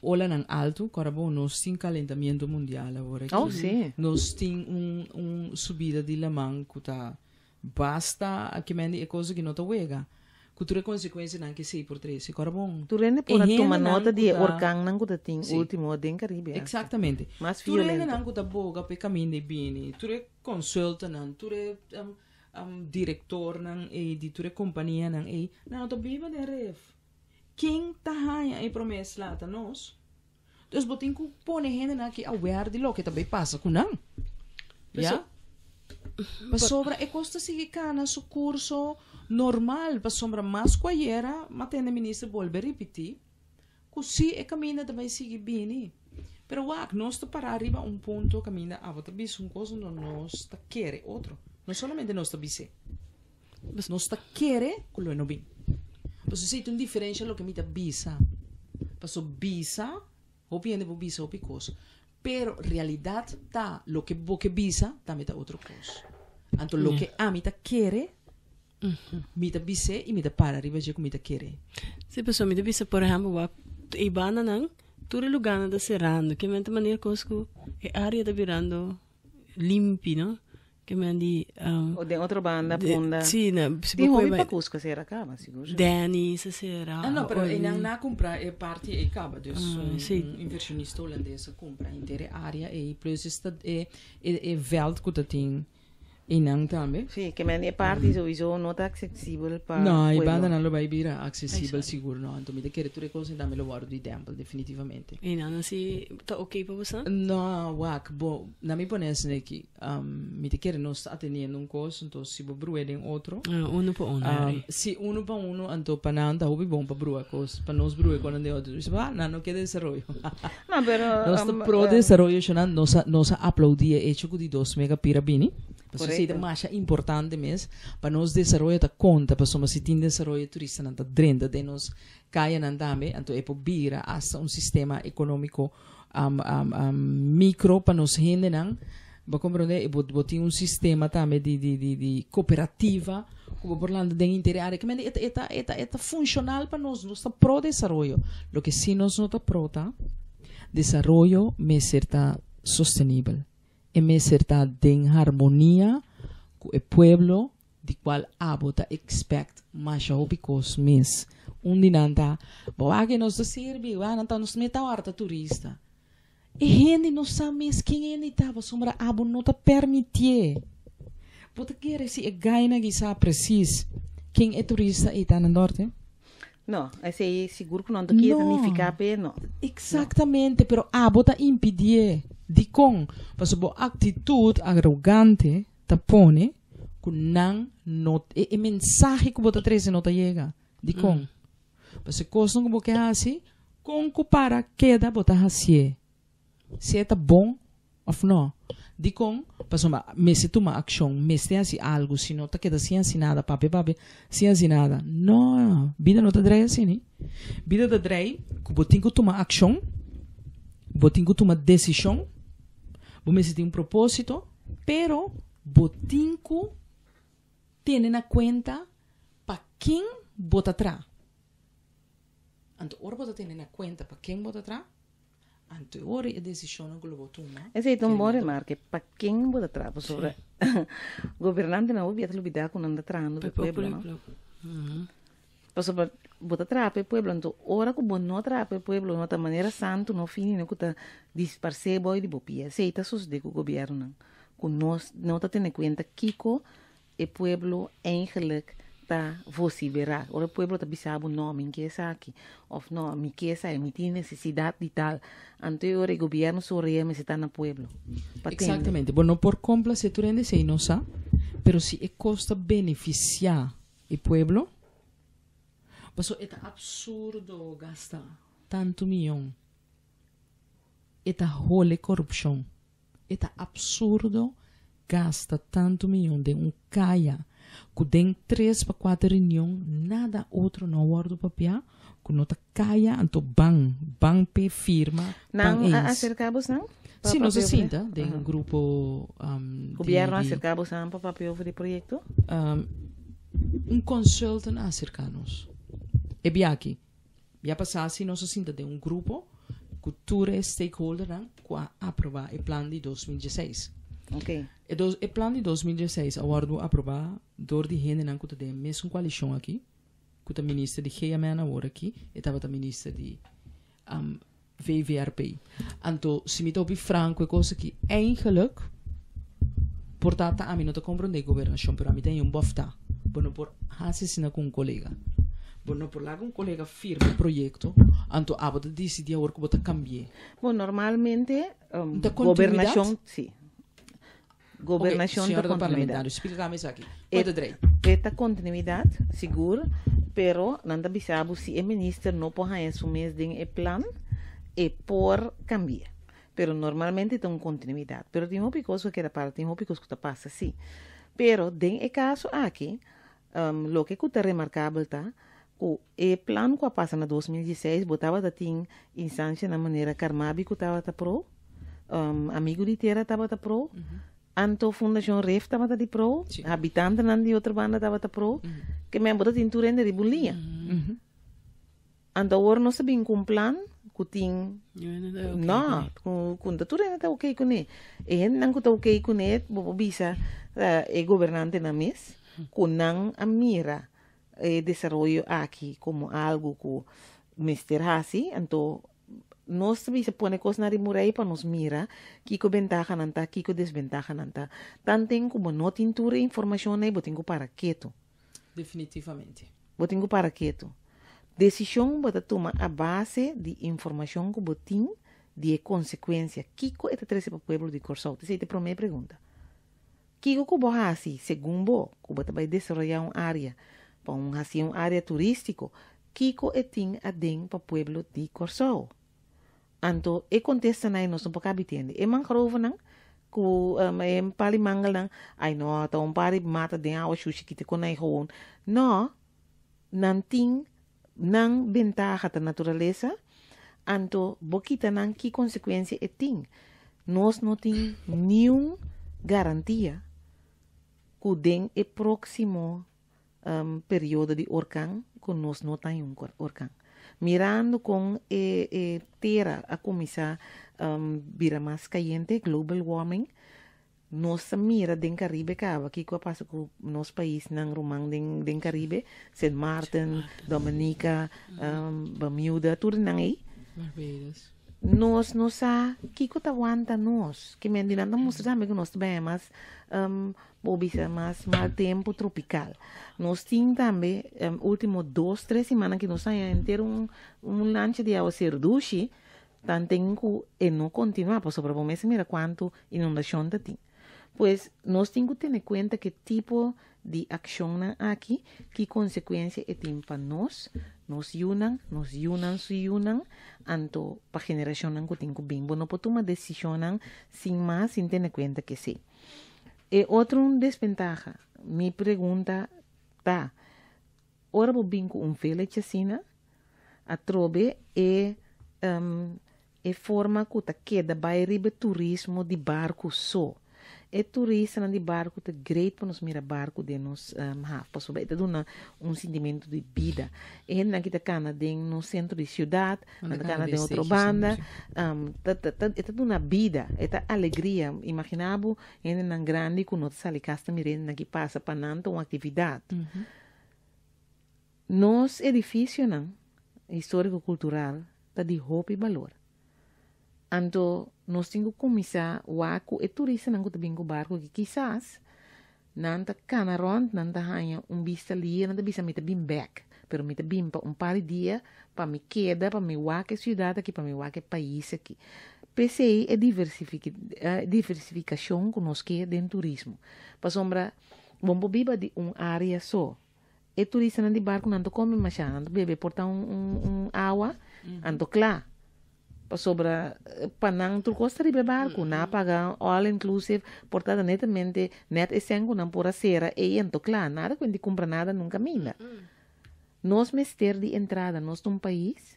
olanan alto, cora bo nos tin calentamiento mundial awor aki. Oh, sí. Nos tin un subida di laman cu ta Basta a kimen di e cosa ki no ta wega, ku tur e konsekuensianan ki esei por trese. Kòrda bon, Tur hende e por a tuma hendenan nota ku di e ta. orkannan ku ta tin Sí. último den Karibe asta. Eksaktamente. Mas Tur e violento. hendenan ku ta boga pa e kaminda ei bini, tur e konsultanan, tur e direktornan ei di tur e kompanianan ei, nan no ta biba den ref. Ken ta haña e promé sla ta nos. Dus bo tin ku pone hendenan aki aware di loke ta bay pasa ku nan. Ya? Pasobra e kos ta sigui kana su kurso normal, pasobra mas ku ayera m'a tende minister bolbe ripití ku sí e kaminda ta bay sigui bini. Pero wak, nos ta pará riba un punto kaminda abo ta bisa un kos unda nos ta kere otro. No solamente nos ta bis'é. Nos ta kere ku lo e no bin. Pasobra esei ta un diferensha loke mi ta bisa. Pasobra bisa, hopi hende por bisa hopi kos, pero realidat ta loke bo ke bisa tambe ta otro kos. Anto loke ami ta kere, mi ta bis'é i mi ta para riba dje ku mi ta kere. Sí, pasobra mi ta bisa, por ehèmpel, wak e bandanan, tur e lugánan ta serando. Ke men ta manera kos ku e área ta birando limpi, no? Ke men di O den otro banda punda. Sí, na si Tin bo hopi koe bai pakus ku a sera kaba, sigur. Danny sa sera. Ah no, pero einan na kumpra e parti ei kaba, dus un Sí. un inversionista holandes a kumpra henter e área ei, plus esta e e vèlt ku ta tin einan tambe. Sí, ke men e parti souiso no ta aksesibel pa No, e pueblo. bandanan lo bai bira aksesibel sigur no, anto mi ta kere tur e kosnan tambe lo wòrdu di dèmpel definitivamente. Einan si ta oké pa boso? No, wak, bo, na mi pone esei aki. Mi ta kere nos ta atendiendo un kos, anto si bo brua den otro. Ah, uno pa uno, Harry. Si, uno pa uno, anto pa nan ta hopi bon pa brua kos, pa nos brua konan den otro. Bisa, ah, nan no ke desaroyo. No, pero, Nos ta pro desaroyo, shonan, nos a, nos a aplaudí e hecho ku di dos mega pira bini. Pasobra esei ta Correcto. masha importante mes, pa nos desaroyo ta konta, pasobra si tin desaroyo turistanan ta drenta den nos kayanan tambe, anto e por bira asta un sistema ekonómiko micro pa nos hendenan, bo comprende? E bo bo tin un sistema tambe di di di di cooperativa cu bo por lanta den inter area. Kimente e ta e ta e ta e ta funcional pa nos, nos ta pro desaroyo. Loke si nos no ta pro ta desaroyo mester ta sostenibel, e mester ta den harmonia cu e pueblo. Di cual abo ta expect masha hopi cos mes. Un di nan ta, bo wak nos ta sirbi, wak nan ta nos meta warda turista. E hende no sa mes ken hende ta pasobra abo no ta permitié. Bo ta kere si e gainan aki sa precies ken e turista ei ta na norte? No, esei sigur ku nan ta kier No. nifiká p'e, no. Exactamente, pero abo ta impidié. Dikon? Pasobra bo actitud arrogante ta pone ku nan no, e mensahe ku bo ta trese no ta yega. Dikon? Pasobra e kosnan ku bo ke hasi, kon ku para keda bo ta hasié. Si e ta bon òf nò. Dikon? Pasobra mester tuma akshon, mester hasi algu, si no ta keda sin hasi nada, papia papia sin hasi nada. Nò, bida no ta drei asina. Bida ta drei ku bo tin ku tuma akshon, bo tin ku tuma desishon, bo mester tin un propósito, pero bo tin ku tene na kuenta pa ken bo ta traha. Anto ora bo ta tene na kuenta pa ken bo ta traha, anto e ora e desishonnan ku lo bo tuma. Esei ta un bon remarke, pa ken bo ta traha? Pasobra gobernantenan hopi bia ta lubidá ku nan ta trahando pa e pueblo, no? Pasobra bo ta traha pa e pueblo, anto ora ku bo no traha pa e pueblo, no ta manera santu no fini no ku ta disparsé bo di bo pia. Esei ta sosodé ku gobièrnunan, ku nos no ta tene kuenta kiko e pueblo eigenlijk ta vosiberá. Ora e pueblo ta bisa bo no, mi ke esaki, òf no, mi ke esaki, mi tin nesesidat di tal. Anto e ora e gobièrnu sonreé mester ta na pueblo pa tende. Exactamente. Bo no por complacé tur hende, esei no sa, pero si e kos ta beneficiá e pueblo, pasobra e ta absurdo gasta tantu miyon, e ta hole corupcion. E ta absurdo gasta tantu miyon den un kaya ku den tres pa kuater reunion nada otro no a wòrdu papiá ku no ta kaya anto ban ban p'e firma Nan ban a eens. aserká bosnan pa Si nos a papia over sinta den un grupo di Gobièrnu a di aserká bosnan pa papia over di proyekto? Un consultant a aserká nos. E biaha aki. Ya pasá si nos a sinta den un grupo ku tur e stakeholdernan ku a aprobá e plan di 2016. E dos e plan di 2016 a wòrdu aprobá dor di hendenan ku ta den e mesun koalishon aki, ku ta minister di GMN awor aki, e tabata minister di VVRP. Anto si mi ta hopi franko e kos aki, eigenlijk por ta ta ami no ta komprondé gobernashon, pero ami ta haña un bòftá. Bo no por hasi asina ku un kolega. Bo no por laga un kolega firma un proyekto, anto abo ta disidí awor ku bo ta kambi'é. Bon, normalmente Ta continuidad? gobernashon, sí. Gobernashon Oké, ta señora continuidad. parlamentario, splika mi esaki. Kua ta drei? E ta continuidad, sigur, pero nan ta bisa bo si e minister no por haña su mes den e plan, e por cambia. Pero normalmente ta un continuidad. Pero tin hopi cos cu a keda para, tin hopi cos cu ta pasa, si. Pero den e caso aki, loke cu ta remarcabel ta cu e plan cu a pasa na 2016 bo tabata tin instancianan manera Carmabi cu tabata pro, Amigo di Tera tabata pro, anto Fundacion Rif tabata di pro, habitantenan di otro banda tabata pro, ke men bo ta tin tur hende riba un liña. Anto awor nos ta bin ku un plan ku tin no, ku ku ta tur hende ta oké kuné. E hendenan ku ta oké kuné bo por bisa e gobernantenan mes ku nan a mira e desaroyo aki komo algu ku mester hasi, anto nos ta bisa pone kosnan riba un rei pa nos mira kiko bentahanan ta, kiko desbentahanan ta. Tanten ku bo no tin tur e informashonnan ei bo tin ku para ketu. Definitivamente. Bo tin ku para ketu. Desishon bo ta tuma a base di informashon ku bo tin di e konsekuensia. Kiko e ta trese pa pueblo di Kòrsou? Esei ta e promé pregunta. Kiko ku bo hasi segun bo ku bo ta bai desaroyá un área pa un hasi un área turístiko, kiko e tin aden pa pueblo di Kòrsou? Anto e kontestanan ei nos no por kabi tende. E mangrovenan ku e pali mangelnan, ai no, ta un par di mata den awa shushi kita kon ei gewoon. No, nan tin nan bentaha ta naturalesa, anto bo kita nan ki konsekuensia e tin. Nos no tin niun garantia ku den e próksimo periodo di orkan ku nos no ta un orkan. Mirando kon e e tera a kuminsá bira mas kayente, global warming, Nos a mira den Caribe caba kico a pasa cu nos paisnan ruman den Caribe, Sint Maarten, Dominica, Bermuda, tur nan ey. Barbados. Nos no sa kico ta wanta nos. Ke men di nan ta mustra tambe cu nos ta baya mas, bo bisa mas mal tempo tropical. Nos tin tambe ultimo dos, tres simannan ki nos haya henter un lancha di awaceru dushi. Tanten ku e no kontinuá, pasobra bo mester mira kuantu inundashon ta tin. Pues, nos tin ku tene kuenta ku e tipo di akshonnan aki, ki konsekuensia e tin pa nos, nos yunan, nos yunan su yunan, anto pa generashonnan ku tin ku bin. Bo no por tuma desishonnan sin mas, sin tene kuenta ku esei. E otro un desbentaha, mi pregunta ta, ora bo bin ku un village asina, Atrobe e e forma ku ta keda bai riba e turismo di barku so. E turistanan di barku ta great pa nos mira barku den nos haf pasobra e ta duna un sintimentu di bida. E hendenan ki ta kana den nos sentro di siudat, nan ta kana den otro banda, ta ta e ta duna bida, e ta alegria. Imagina bo hendenan grandi ku no ta sali kas ta mira hendenan ki pasa pa nan ta un aktividat. Nos edificionan historico-cultural ta di hopi balor. Anto nos tin cu cuminsa wak cu e turistanan cu ta bin cu barco aki kisas nan ta cana rond, nan ta haña un bista lier, nan ta bisa mi ta bin bek, pero mi ta bin pa un par di dia pa mi keda, pa mi wak e ciudad aki, pa mi wak e pais aki. P'esey e diversificacion cu nos ke den turismo. Pasobra bo no por biba di un area so. E turistanan di barku nan ta kome mashá, nan ta bebe por ta un un un awa, anto kla. Pasobra pa nan tur kos ta riba e barku, nan a paga all inclusive, por ta netamente nèt e sèn ku nan por a sera ei anto kla, nada ku hende kumpra nada nunka minda. Nos mester di entrada, nos ta un pais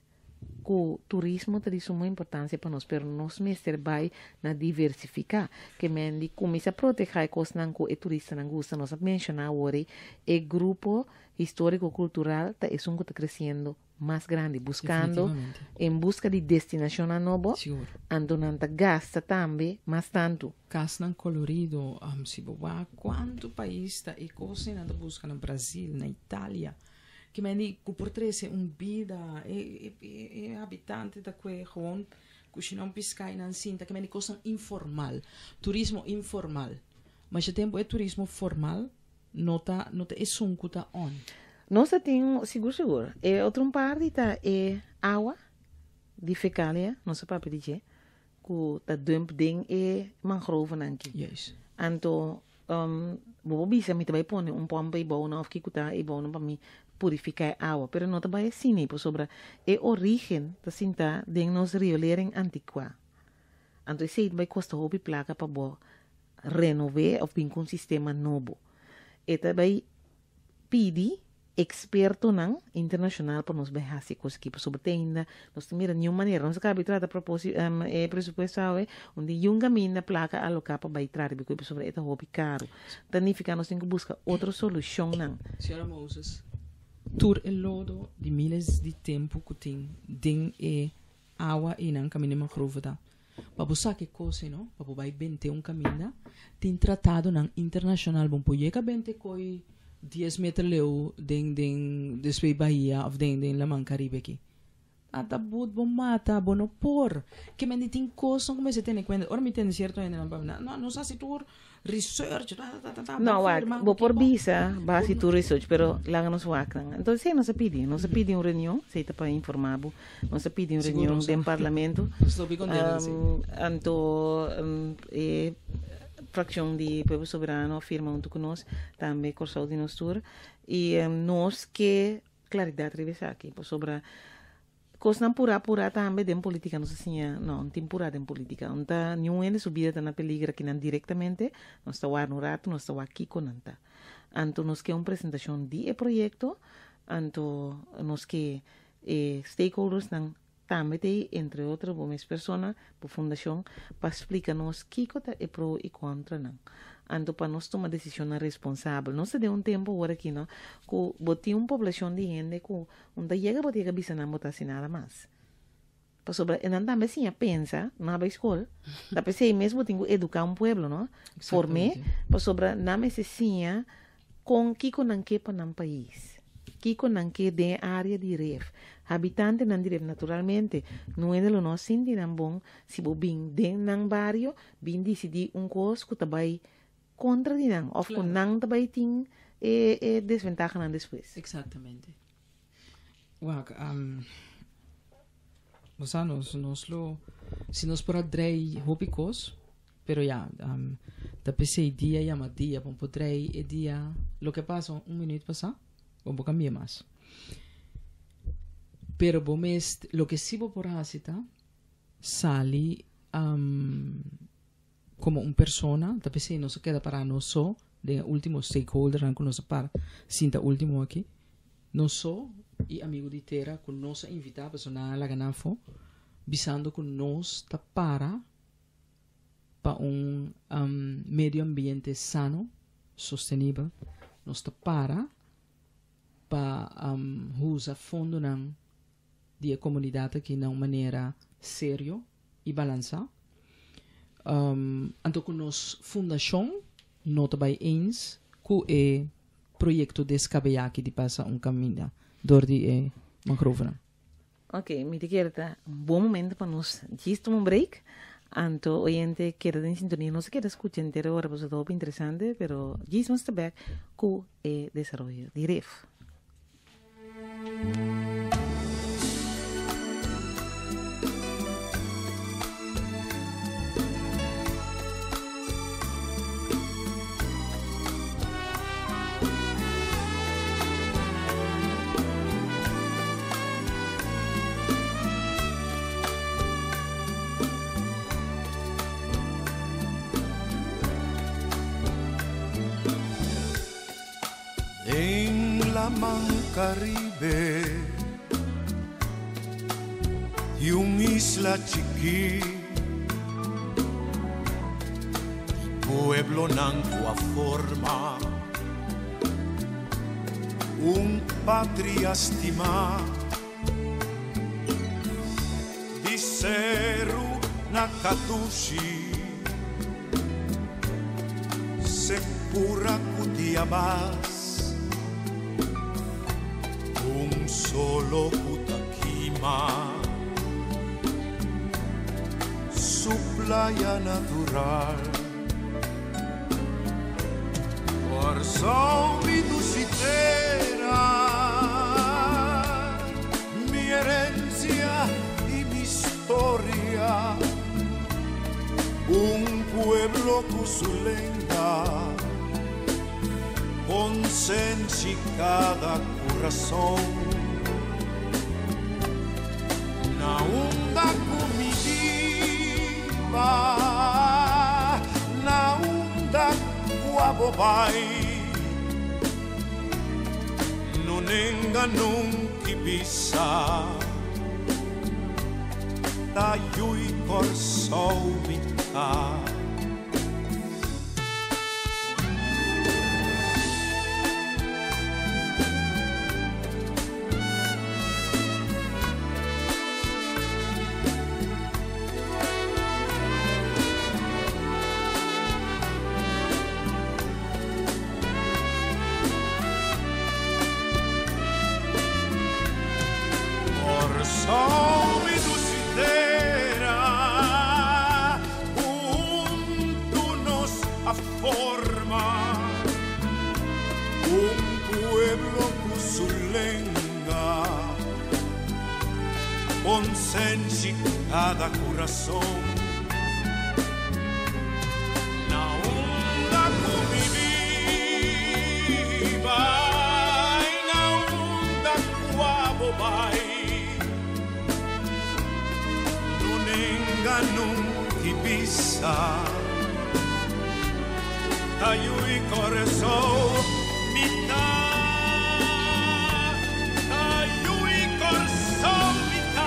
ku turismo ta di suma importansia pa nos, pero nos mester bai na diversifiká. Ke men di kuminsá protehá e kosnan ku e turistanan gusta. Nos a menshoná awor ei, e grupo históriko-kultural ta esun ku ta kresiendo mas grandi, buskando en buska di destinashonnan nobo, anto nan ta gasta tambe mas tantu. Kasnan kolorido, si bo wak kuantu pais ta e kos ei nan ta buska na Brazil, na Italia. Ki men di ku por trese un bida, e e habitante ta kue gewoon kushina un piská i nan sinta, ki men di kosnan informal, turismo informal. Masha tempu e turismo formal no ta no ta esun ku ta on. Nos ta tin, sigur sigur. E otro un parti ta e awa di fekalia, nos a papia di dje, ku ta dump den e mangrovenan aki. Juist. Anto bo por bisa mi ta bai pone un pompa ei bounan of kiko ta ei bounan pa mi purifica e awa, pero no ta bai asina ei pasobra e origen ta sinta den nos riolering anticuá. Anto esei ta bai costa hopi placa pa bo renove of bin cu un sistema nobo. E ta bai pidi Expertonan internacional pa nos bay haci e cos aki pasobra te ainda nos ta mira niun manera. Nos a caba di trata proposi e presupuesto awe unda yun caminda placa aloca pa bay trata bi pasobra e ta hopi caro. Ta nifica nos tin cu busca otro solucionnan. Señora Moses, tur e lodo di miles di tempo cu tin den e awa eynan caminda mangrove ta pa bo saca e cos ey no, pa bo bay bente un caminda, tin tratadonan internacional bo por yega bente coy dies meter leu den den despues bahia of den den laman Caribe aki. Ata but bo mata, bo no por. Ke men di tin cosnan cu mester tene cuenta. Ora mi tende cierto hendenan papia, no, nos haci tur research, ta, ta, ta, ta, No, wak, bo por bisa, bo haci tur research, pero laga nos wak nan. Entonces, sí, nos a pidi, nos a pidi un reunion, esey ta pa informa bo, nos a pidi un reunion den parlamento. Nos ta hopi contento, sí. Anto, e fraccion di Pueblo Soberano a firma hunto cu nos, tambe Corsou di nos tur, y nos ke claridad riba esaki, pasobra Kosnan purá purá tambe den politica nos a siña, no, no tin purá den politica. No ta niun hende su bida ta na peliger akinan directamente, nos ta warda un rato, nos ta wak kiko nan ta. Anto nos ke un presentacion di e proyecto, anto nos ke e stakeholdersnan tambe ta ei, entre otro bo mes persona, bo fundacion, pa splica nos kiko ta e pro y contranan. Anto pa nos tuma decisionnan responsabel. Nos ta den un tempo awor aki, no, cu bo tin un poblacion di hende cu Un ta yega bo ta yega bisa nan bo ta hasi nada mas. Pasobra e nan tambe siña pensa, nan a bai skol. Ta p'esei mes bo tin ku eduká un pueblo, no? Form'é, pasobra nan mester siña kon kiko nan ke pa nan pais. Kiko nan ke den e área di ref. Habitantenan di ref, naturalmente, no hende lo no sinti nan bon si bo bin den nan bario, bin disidí un kos ku ta bai kontra di nan òf ku nan ta bai tin e e desventahanan despues. Eksaktamente. Wak, bo sa nos, nos lo, si nos por a drei hopi kos, pero ya, ta p'esei dia yama dia, bo por drei e dia, loke a pasa un minuut pasá, bo por kambia mas. Pero bo mes, loke si bo por hasi ta, sali Komo un persona, ta p'esei nos a keda pará nos so den e último stakeholdernan ku nos a para sinta último aki, nos so i Amigu di Tera ku nos a invitá pasobra nan a laga nan afó, bisando ku nos ta para pa un medio ambiente sano, sostenibel, nos ta para pa usa fondonan di e komunidat aki na un manera serio i balansá. Anto ku nos fundashon no ta bai eens ku e proyekto deskabeyá aki di pasa un kaminda dor di e mangrovenan. Ok, mi ta kere ta un bon momento pa nos djis tuma un break. Anto oyente keda den sintonia, no se keda skucha henter ora pasobra ta hopi interesante, pero djis nos ta bek ku e desaroyo di ref. En laman Caribe y un isla chikí Pueblonan ku a forma un patria stimá Di seru na Kadushi Sekura ku Diabas Un solo ku ta kima Su playa natural Kòrsou mi dushi tera Mi herensia i mi storia Un pueblo ku su lenga Konsenshi kada kurason Na unda ku mi biba Na unda ku abo bai No nenga nunki bisa Ta yui Kòrsou mi ta. Kòrsou mi dushi tera, huntu nos a forma un pueblo ku su lenga, konsenshi kada kurason. Na unda ku mi biba i na unda ku abo bai, no nenga nunki bisa ta yui Kòrsou mi ta, ta yui Kòrsou mi ta.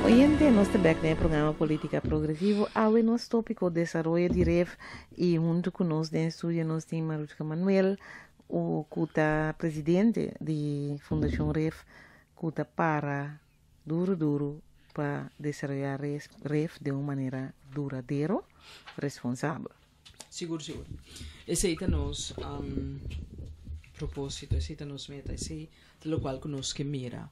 Oyente, nos ta bek den e programa Politica Progresivo. Awe nos tópiko desaroyo di Ref i huntu ku nos den studio nos tin Marushka Manuel, u ku ta presidente di Fundashon Ref, ku ta para duru duru pa desaroyá Ref den un manera duradero, responsabel. Sigur, sigur. Esei ta nos propósito, esei ta nos meta, esei ta lokual ku nos ke mira.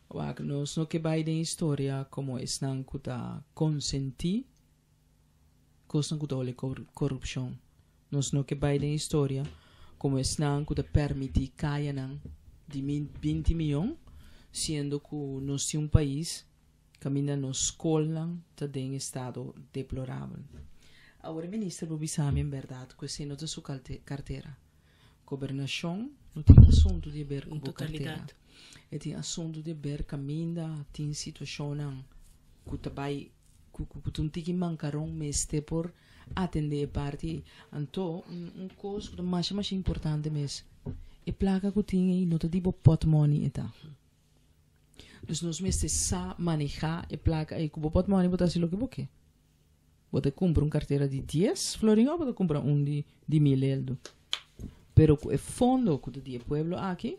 Wak, nos no ke bai den historia komo esnan ku ta konsentí kosnan ku ta hole korupshon. Nos no ke bai den historia komo esnan ku ta permití kayanan di 20 miyon, siendo ku nos tin un pais kaminda nos skolnan ta den estado deplorabel. Awor e minister por bisa mi en bèrdat ku esei no ta su kartera. Gobernashon no tin asuntu di ber ku bo kartera. E tin asuntu di ber kaminda tin situashonnan ku ta bai ku ku ta un tiki mankaron mester por atendé e parti ei. Anto un kos ku ta masha masha importante mes, e plaka ku tin ei no ta di bo pòtmòni e ta. Dus nos mester sa manehá e plaka ei. Ku bo pòtmòni bo ta hasi loke bo ke. Bo ta kumpra un kartera di dies florin òf bo ta kumpra un di di mil eldo. Pero ku e fondo ku ta di e pueblo aki,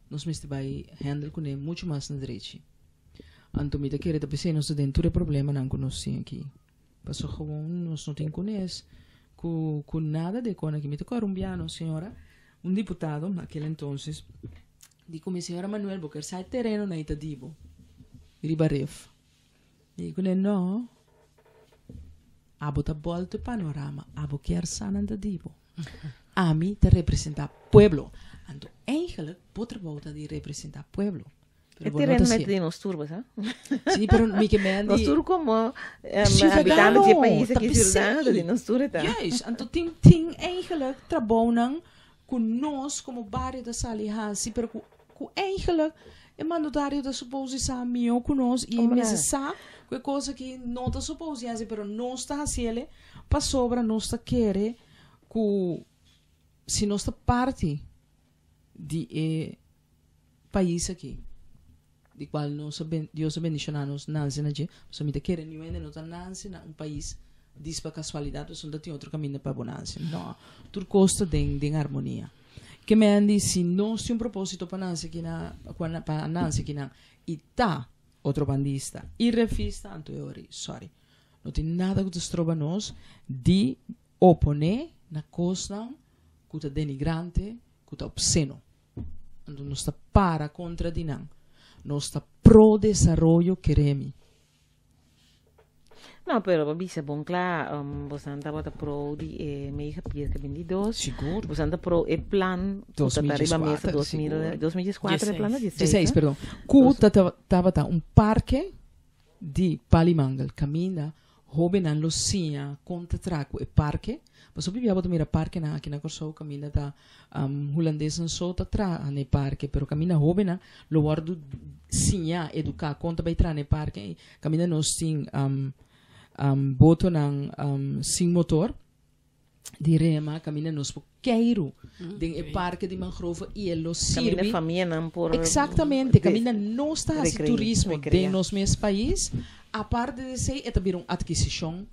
nos mester bai handle kuné muchu mas na drechi. Anto mi ta kere ta p'esei nos ta den tur e problemanan ku nos tin aki. Pasobra gewoon nos no tin kunes ku ku nada di e kon aki. Mi ta kòrda un biaha nos señora, un diputado na akel entonces, di ku mi, Señora Manuel, bo ker sa e tereno na ei ta di bo riba ref. Mi ku ne no. Abo ta bolto e panorama. Abo kier sa nan ta di bo. Ami ta representa pueblo. Anto eigenlijk bo trabou ta di representa pueblo. Pero e tereno mester di nos tur, basa? Sí, pero mi ke men di... Nos tur como habitante di e pais aki, ciudadano ta di nos tur e ta. Juist, anto tin tin eigenlijk trabounan ku nos como bario ta sali hasi, pero ku Ku eigenlijk e mandatario ta supos di sa mihó ku nos i e mester sa ku e kos aki no ta supos di hasi pero nos ta hasiel pasobra nos ta kere ku si nos ta parti di e pais aki di kual nos a Dios a bendishoná nos nanse na dje pasobra mi ta kere niun hende no ta nanse na un pais dis pa kasualidat pasobra no ta tin otro kaminda pa bo nanse no tur kos ta den den armonia. Ke men di si nos tin un propósito pa nanse aki na pa nanse aki nan i ta otrobandista i refista anto e ora ei sorry no tin nada ku ta stroba nos di oponé na kosnan ku ta denigrante ku ta opseno anto nos ta para kontra di nan nos ta pro desaroyo keremi. No, pero bo bisa bon kla, um, bosan tabata pro di e megapier ke bin di dos. Sigur. Bosan ta pro e plan ku ta riba mesa 2004, 2014 e plan 16, 16, perdon. Ku tabata un parke di Palimangel kaminda hóbennan lo siña kon ta traha ku e parke. Pasobra bia bo ta mira parkenan aki na Kòrsou kaminda ta Hulandesnan so ta traha na e parke, pero kaminda hóbennan lo wòrdu siñá, eduká kon ta bai traha na e parke ei. Kaminda nos tin botonan sin motor di rema, kaminda nos por keiru den e parke di mangrove i e lo sirbi. Kaminda famianan por. Eksaktamente, kaminda nos ta hasi turismo den nos mes pais. Aparte di esei e ta bira un atkisishon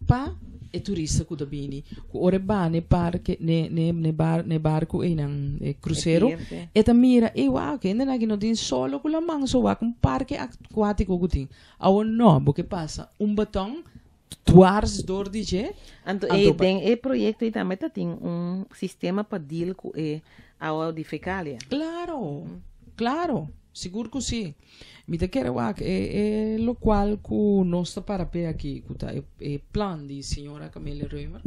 Pa e turista ku ta bini, ku ora e ba n'e parke, n'e, n'e, n'e bar, n'e barku einan, e krusero, e ta mira, ey wak, hendenan aki no tin solo ku laman, so wak un parke akuátiko ku tin. Awor no, bo ke pasa un baton dwars dor di dje, Anto e, den e proyekto ei tambe ta tin un sistema pa deal ku e awa di fekalia. Klaro, klaro, sigur ku si. Mi ta kere wak e e lokual ku nos ta para p'e aki, ku ta e e plan di señora Camelia Römer.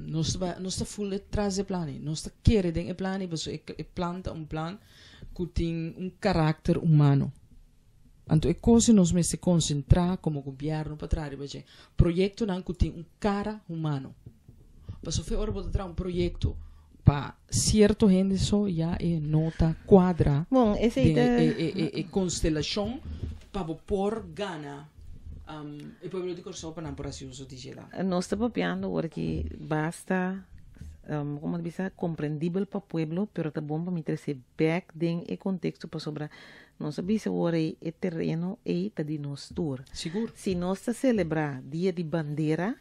Nos ta bai nos ta ful detras di e plan ei. Nos ta kere den e plan ei pasobra e e plan ta un plan ku tin un karakter humano. Anto e kos ei nos mester konsentrá komo gobièrnu pa traha riba dje. Proyektonan ku tin un kara humano. Pasobra fe ora bo ta traha un proyekto Pa cierto hende so ya e no ta cuadra Bon, esey den ta. e e e e constelacion pa bo por gana e pueblo di Corsou pa nan por haci uso di dje la. Nos ta papiando awor aki basta. Kon bisa, komprendibel pa pueblo, pero ta bon pa mi trese bèk den e konteksto pasobra nos a bisa awor ei e tereno ei ta di nos tur. Sigur. Si nos ta selebrá Dia di Bandera,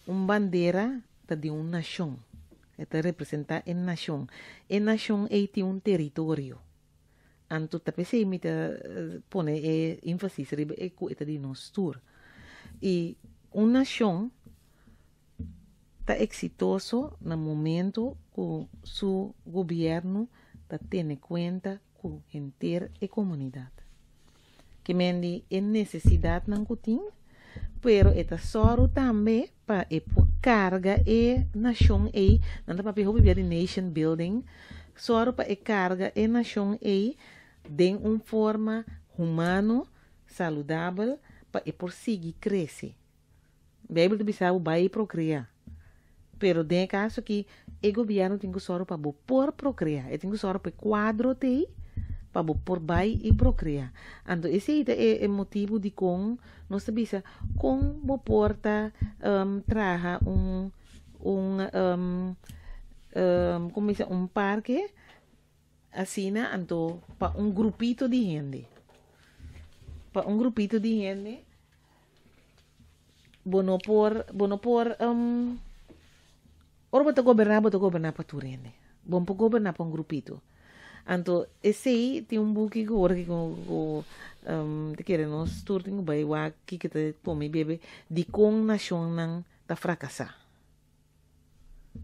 un bandera ta di un nashon. E ta representá e nashon. E nashon ei tin un teritorio. Anto ta p'esei mi ta pone e énfasis riba e ku e ta di nos tur. I un nashon ta eksitoso na momento ku su gobièrnu ta tene kuenta ku henter e komunidat. Ke men di e nesesidatnan ku tin, pero e ta sòru tambe pa e por karga e nashon ei, nan ta papia hopi bia di nation building, sòru pa e karga e nashon ei den un forma humano, saludabel, pa e por sigui krese. Beibel ta bisa bo bai prokreá. Pero den e kaso aki, e gobièrnu tin ku sòru pa bo por prokreá. E tin ku sòru pa e kuadro t'ei pa bo por bai i prokreá. Anto esei ta e motibu dikon nos ta bisa kon bo por ta traha un un komo bisa un parke asina anto pa un grupito di hende. Pa un grupito di hende. Bo no por, bo no por, um, ora bo ta goberná, bo ta goberná pa tur hende. Bo no por goberná pa un grupito. Anto, esei tin un buki ku ora ku ku um, ta kere nos tur tin ku bai wak kiko ta kome i bebe, dikon nashonnan ta frakasá.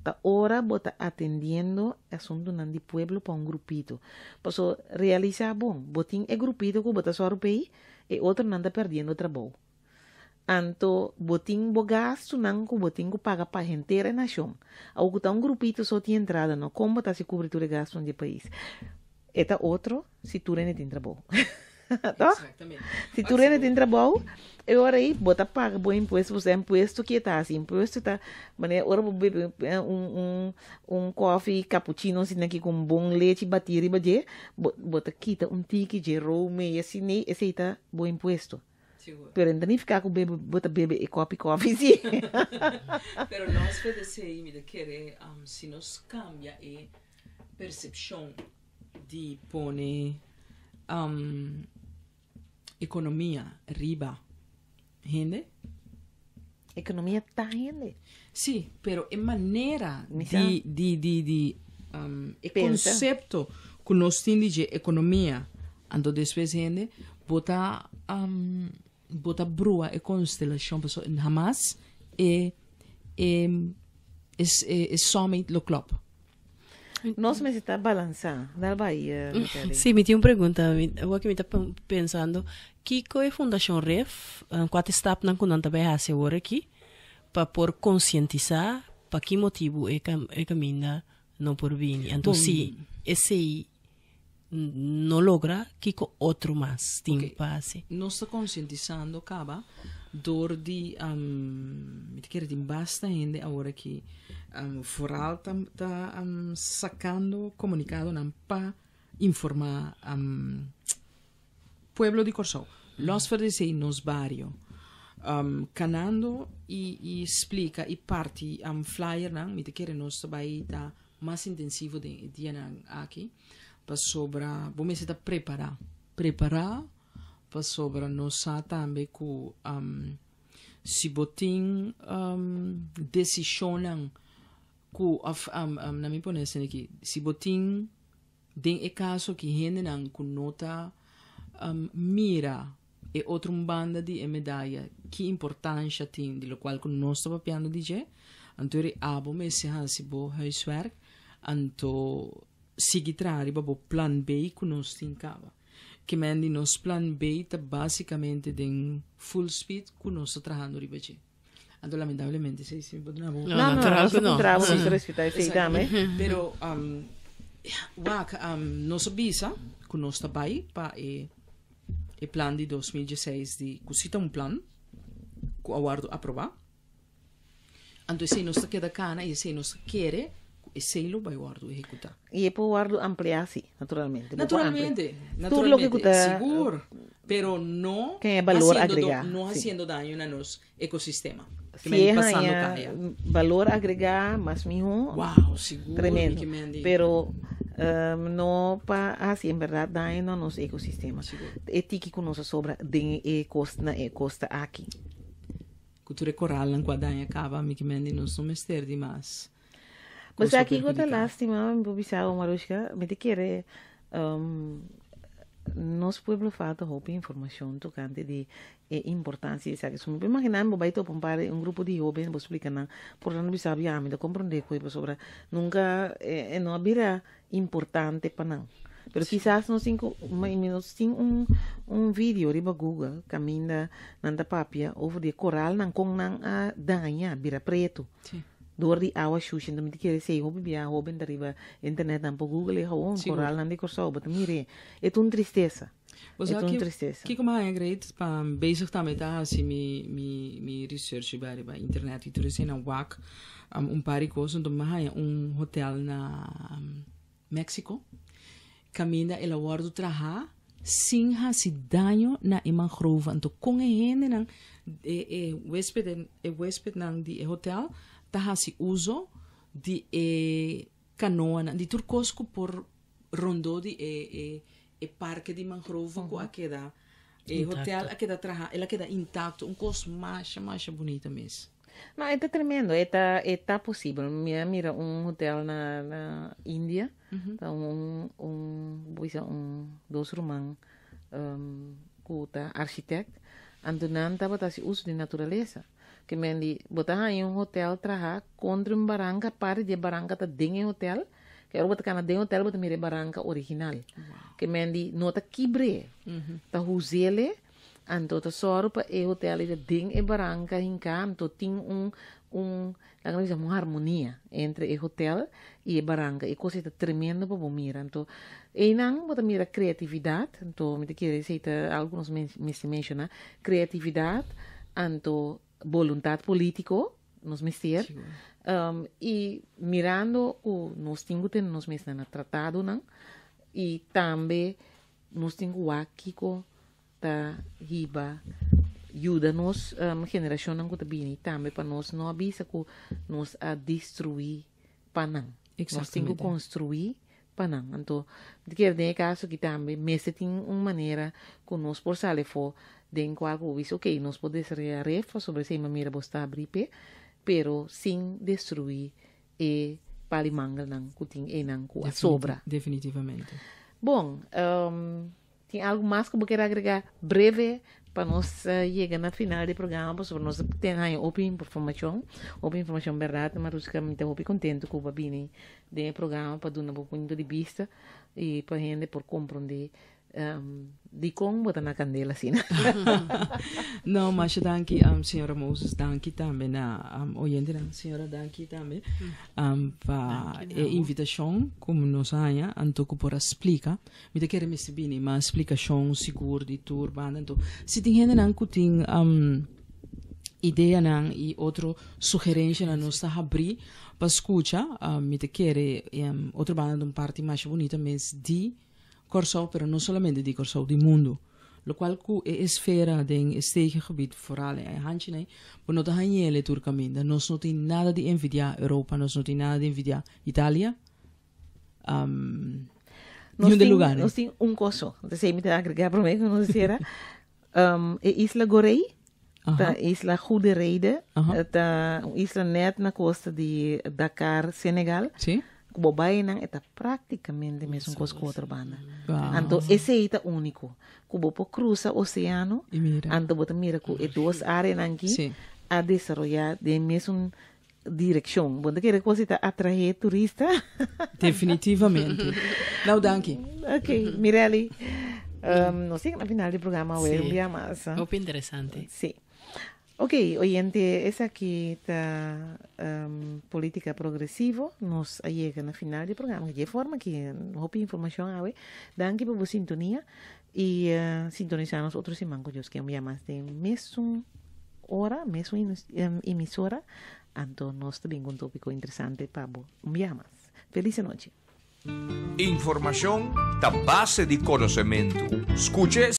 Ta ora bo ta atendiendo e asuntunan di pueblo pa un grupito. Paso realisá bon, bo tin e grupito ku bo ta sòru p'ei, e otronan ta perdiendo trabou. Anto bo tin bo gastunan ku bo tin ku paga pa henter e nashon. Awo ku ta un grupito so tin entrada no, kon bo ta hasi kubri tur e gastunan di e pais? E ta otro si tur hende tin trabou. Toch? Exactamente. Si tur hende tin trabou, e ora ei bo ta paga bo impuesto, pasobra impuesto ke ta hasi? Impuesto ta manera ora bo bebe un un un kofi cappuccino asina aki ku un bon lechi batí riba dje, bo bo ta kita un tiki dje rome i asina, esei ta bo impuesto. Sigur. Pero no ta nifiká ku bebe bo ta bebe e kopi kofi si. Pero nos PDC mi ta kere si nos kambia e persepshon di pone ekonomia riba hende. Ekonomia ta hende. Sí, pero e manera Mi sa. di di di di e Pensa. konsepto ku nos tin di dje ekonomia anto despues hende bo ta bo ta brua e konstelashon pasobra hamas e e e summit lo klòp. Nos mester ta balansá. Dal bai, Natalie. Sí, mi tin un pregunta. Mi, awor ku mi ta pensando, kiko e Fundashon Ref, kua ta e stapnan ku nan ta bai hasi awor aki pa por konsientisá pa ki motibu e e kaminda no por bini? Anto si esei no logra, kiko otro mas tin Ok. pa hasi? Nos ta konsientisando kaba dor di, mi ta kere tin basta hende awor aki, vooral ta ta sakando komunikadonan pa informá pueblo di Kòrsou. Lòs for di esei nos bario kanando i i splika i parti flyernan, mi ta kere nos ta bai ta mas intensivo den e dianan aki pasobra bo mester ta prepará, prepará pasobra nos sa tambe ku si bo tin desishonnan ku òf na mi pone esei aki si bo tin den e kaso aki hendenan ku no ta mira e otro un banda di e medaya ki importansha tin di lokual ku nos ta papiando di dje, anto eri abo mester hasi bo huiswerk, anto sigui traha riba bo plan B ku nos tin kaba. Ke men di nos plan B ta basikamente den full speed ku nos ta trahando riba dje. Anto lamentablemente esei si mi por duna bo. No, No, no, natural nos ku ta no. puntra bo, nos ta respetá esei tambe. Pero wak, nos a bisa ku nos ta bai pa e E plan di 2016 di ku si ta un plan ku a wòrdu aprobá. Anto esei nos ta keda kana i esei nos ta kere ku esei lo bai wòrdu ehekutá. I e por wòrdu ampliá si, naturalmente. Bo por amplia. Naturalmente, Tur loke ku naturalmente, ta sigur, pero no Ken e balor hasiendo agregá, no si. hasiendo daño na nos ekosistema. Si e haña balor agregá mas mihó. Wow, sigur. Tremendo. Pero no pa hasi en berdad daño na nos ecosistema. Sigur. E tiki ku nos a sobra den e kosta na e kosta aki. Ku tur e koralnan ku a daña kaba, mi ke men di nos no mester di mas. Bo sa kiko ta lastima, mi por bisa bo Marushka, mi ta kere nos pueblo falta hopi informacion tocante di e importancia di esaki. So mi por imagina mi bo bai topa un par un grupo di hoben bo splica nan, por nan bisa bo ya mi ta comprende cu e pasobra nunca e no a bira importante pa nan. Pero kisas nos tin cu nos tin un un video riba Google caminda nan ta papia over di e coralnan con nan a daña bira preto. Dor di awa shushi enton mi ta kere esei hopi bia hoben ta riba internet nan por google e gewoon koralnan di Kòrsou bo ta mir'é e ta un tristesa Bo e sa ta un ki tristesa. kiko mi haña great pa bezig tambe ta hasi mi mi mi research riba riba internet i tur esei nan wak un par di kos enton mi haña un hotel na Mexico, kaminda el a wòrdu trahá sin hasi daño na e mangrove. Anto kon e hendenan, e e huéspeden, e huéspednan di e hotel ta hasi uso di e kanoanan, di tur kos ku por rondó di e e e parke di mangrove ku a keda, e hotel a keda trahá, el a keda intakto, un kos masha masha bunita mes. No, e ta tremendo, e ta, e ta posibel. Mi a mira un hotel na, na India, ta un, un, bo bisa un, dos ruman um, ku ta architect, anto nan tabata hasi uso di naturalesa. Ke men di, bo ta haña un hotel traha kontra un baranka, parti di e baranka ta den e hotel, ke ora bo ta kana den e hotel bo ta mira e baranka original. Ke men di, no ta kibr'é, ta huz'el Anto ta sòru pa e hotel ei ta den e baranka hinká, anto tin un un laga nos bisa un harmonia entre e hotel i e baranka. E kos ei ta tremendo pa bo mira. Anto einan bo ta mira kreatividat, anto mi ta kere esei ta algu ku nos mester menshoná, kreatividat anto boluntat polítiko nos mester i mirando ku nos tin ku tene nos mes na tratadonan i tambe Nos tin ku wak kiko ta hiba yuda nos generashonnan ku ta bini tambe pa nos no a bisa ku nos a destruí pa nan. Nos tin ku konstruí pa nan. Anto mi ta kere den e kaso aki tambe mester tin un manera ku nos por sali afó den kual ku bo bisa ok nos por desaroyá ref pasobra esei manera bo sta abrí p'e pero sin destruí e pali mangelnan ku tin einan ku a sobra. Definitivamente. Bon, tin algu mas ku bo kier agregá breve pa nos yega na final di programa pasobra nos tin haña hopi informashon, hopi informashon bèrdat. Maruska, mi ta hopi kontentu ku bo a bini den e programa pa duna bo punto di bista i pa hende por komprondé Dikon bo ta na kandela asina? No, masha danki, señora Moses, danki tambe na oyentenan. Señora, danki tambe pa e invitashon ku nos a haña, anto ku por a splika. Mi ta kere mester bini mas splikashon sigur di tur banda. Anto, si tin hendenan ku tin ideanan i otro sugerenshanan, nos ta habrí pa skucha. Mi ta kere otro banda ta un parti masha bunita mes di Kòrsou, pero no solamente di Kòrsou, di mundu. Lokual ku e esfera den e stegengebied, foral e hanchinan, bo no ta hañ'el tur kaminda. Nos no tin nada di envidiá Europa, nos no tin nada di envidiá Italia, Nos niun de tin, lugarnan. nos tin un kos so. Entonces mi ta agregá promé ku nos sera. E isla Gorei, ta isla Goede Rede, ta un isla net na kosta di Dakar, Senegal. Sí. Ku bo bai einan e ta práktikamente mesun kos ku otro banda. Wow. Anto esei ta úniko, ku bo por krusa oseano, I mira. anto bo ta mira ku e dos áreanan aki Sí. a desaroyá den mesun direkshon. Bo no ta kere kos ei ta atraé turista? Definitivamente. Nou, danki. Ok, Mirelli, nos yega na final di programa awe, Sí. un bia mas. Hopi interesante. Sí. Ok, oyente, esaki ta Politica Progresivo. Nos a yega na final di programa. Dje forma ki hopi informacion awe. Danki pa bo sintonia y sintonisa nos otro siman cu Dios ke un bia mas den mesun ora, mesun emisora. Anto nos ta bin cu un topico interesante pa bo un bia mas. Feliz anochi. Informacion ta base di konosementu. Skucha e.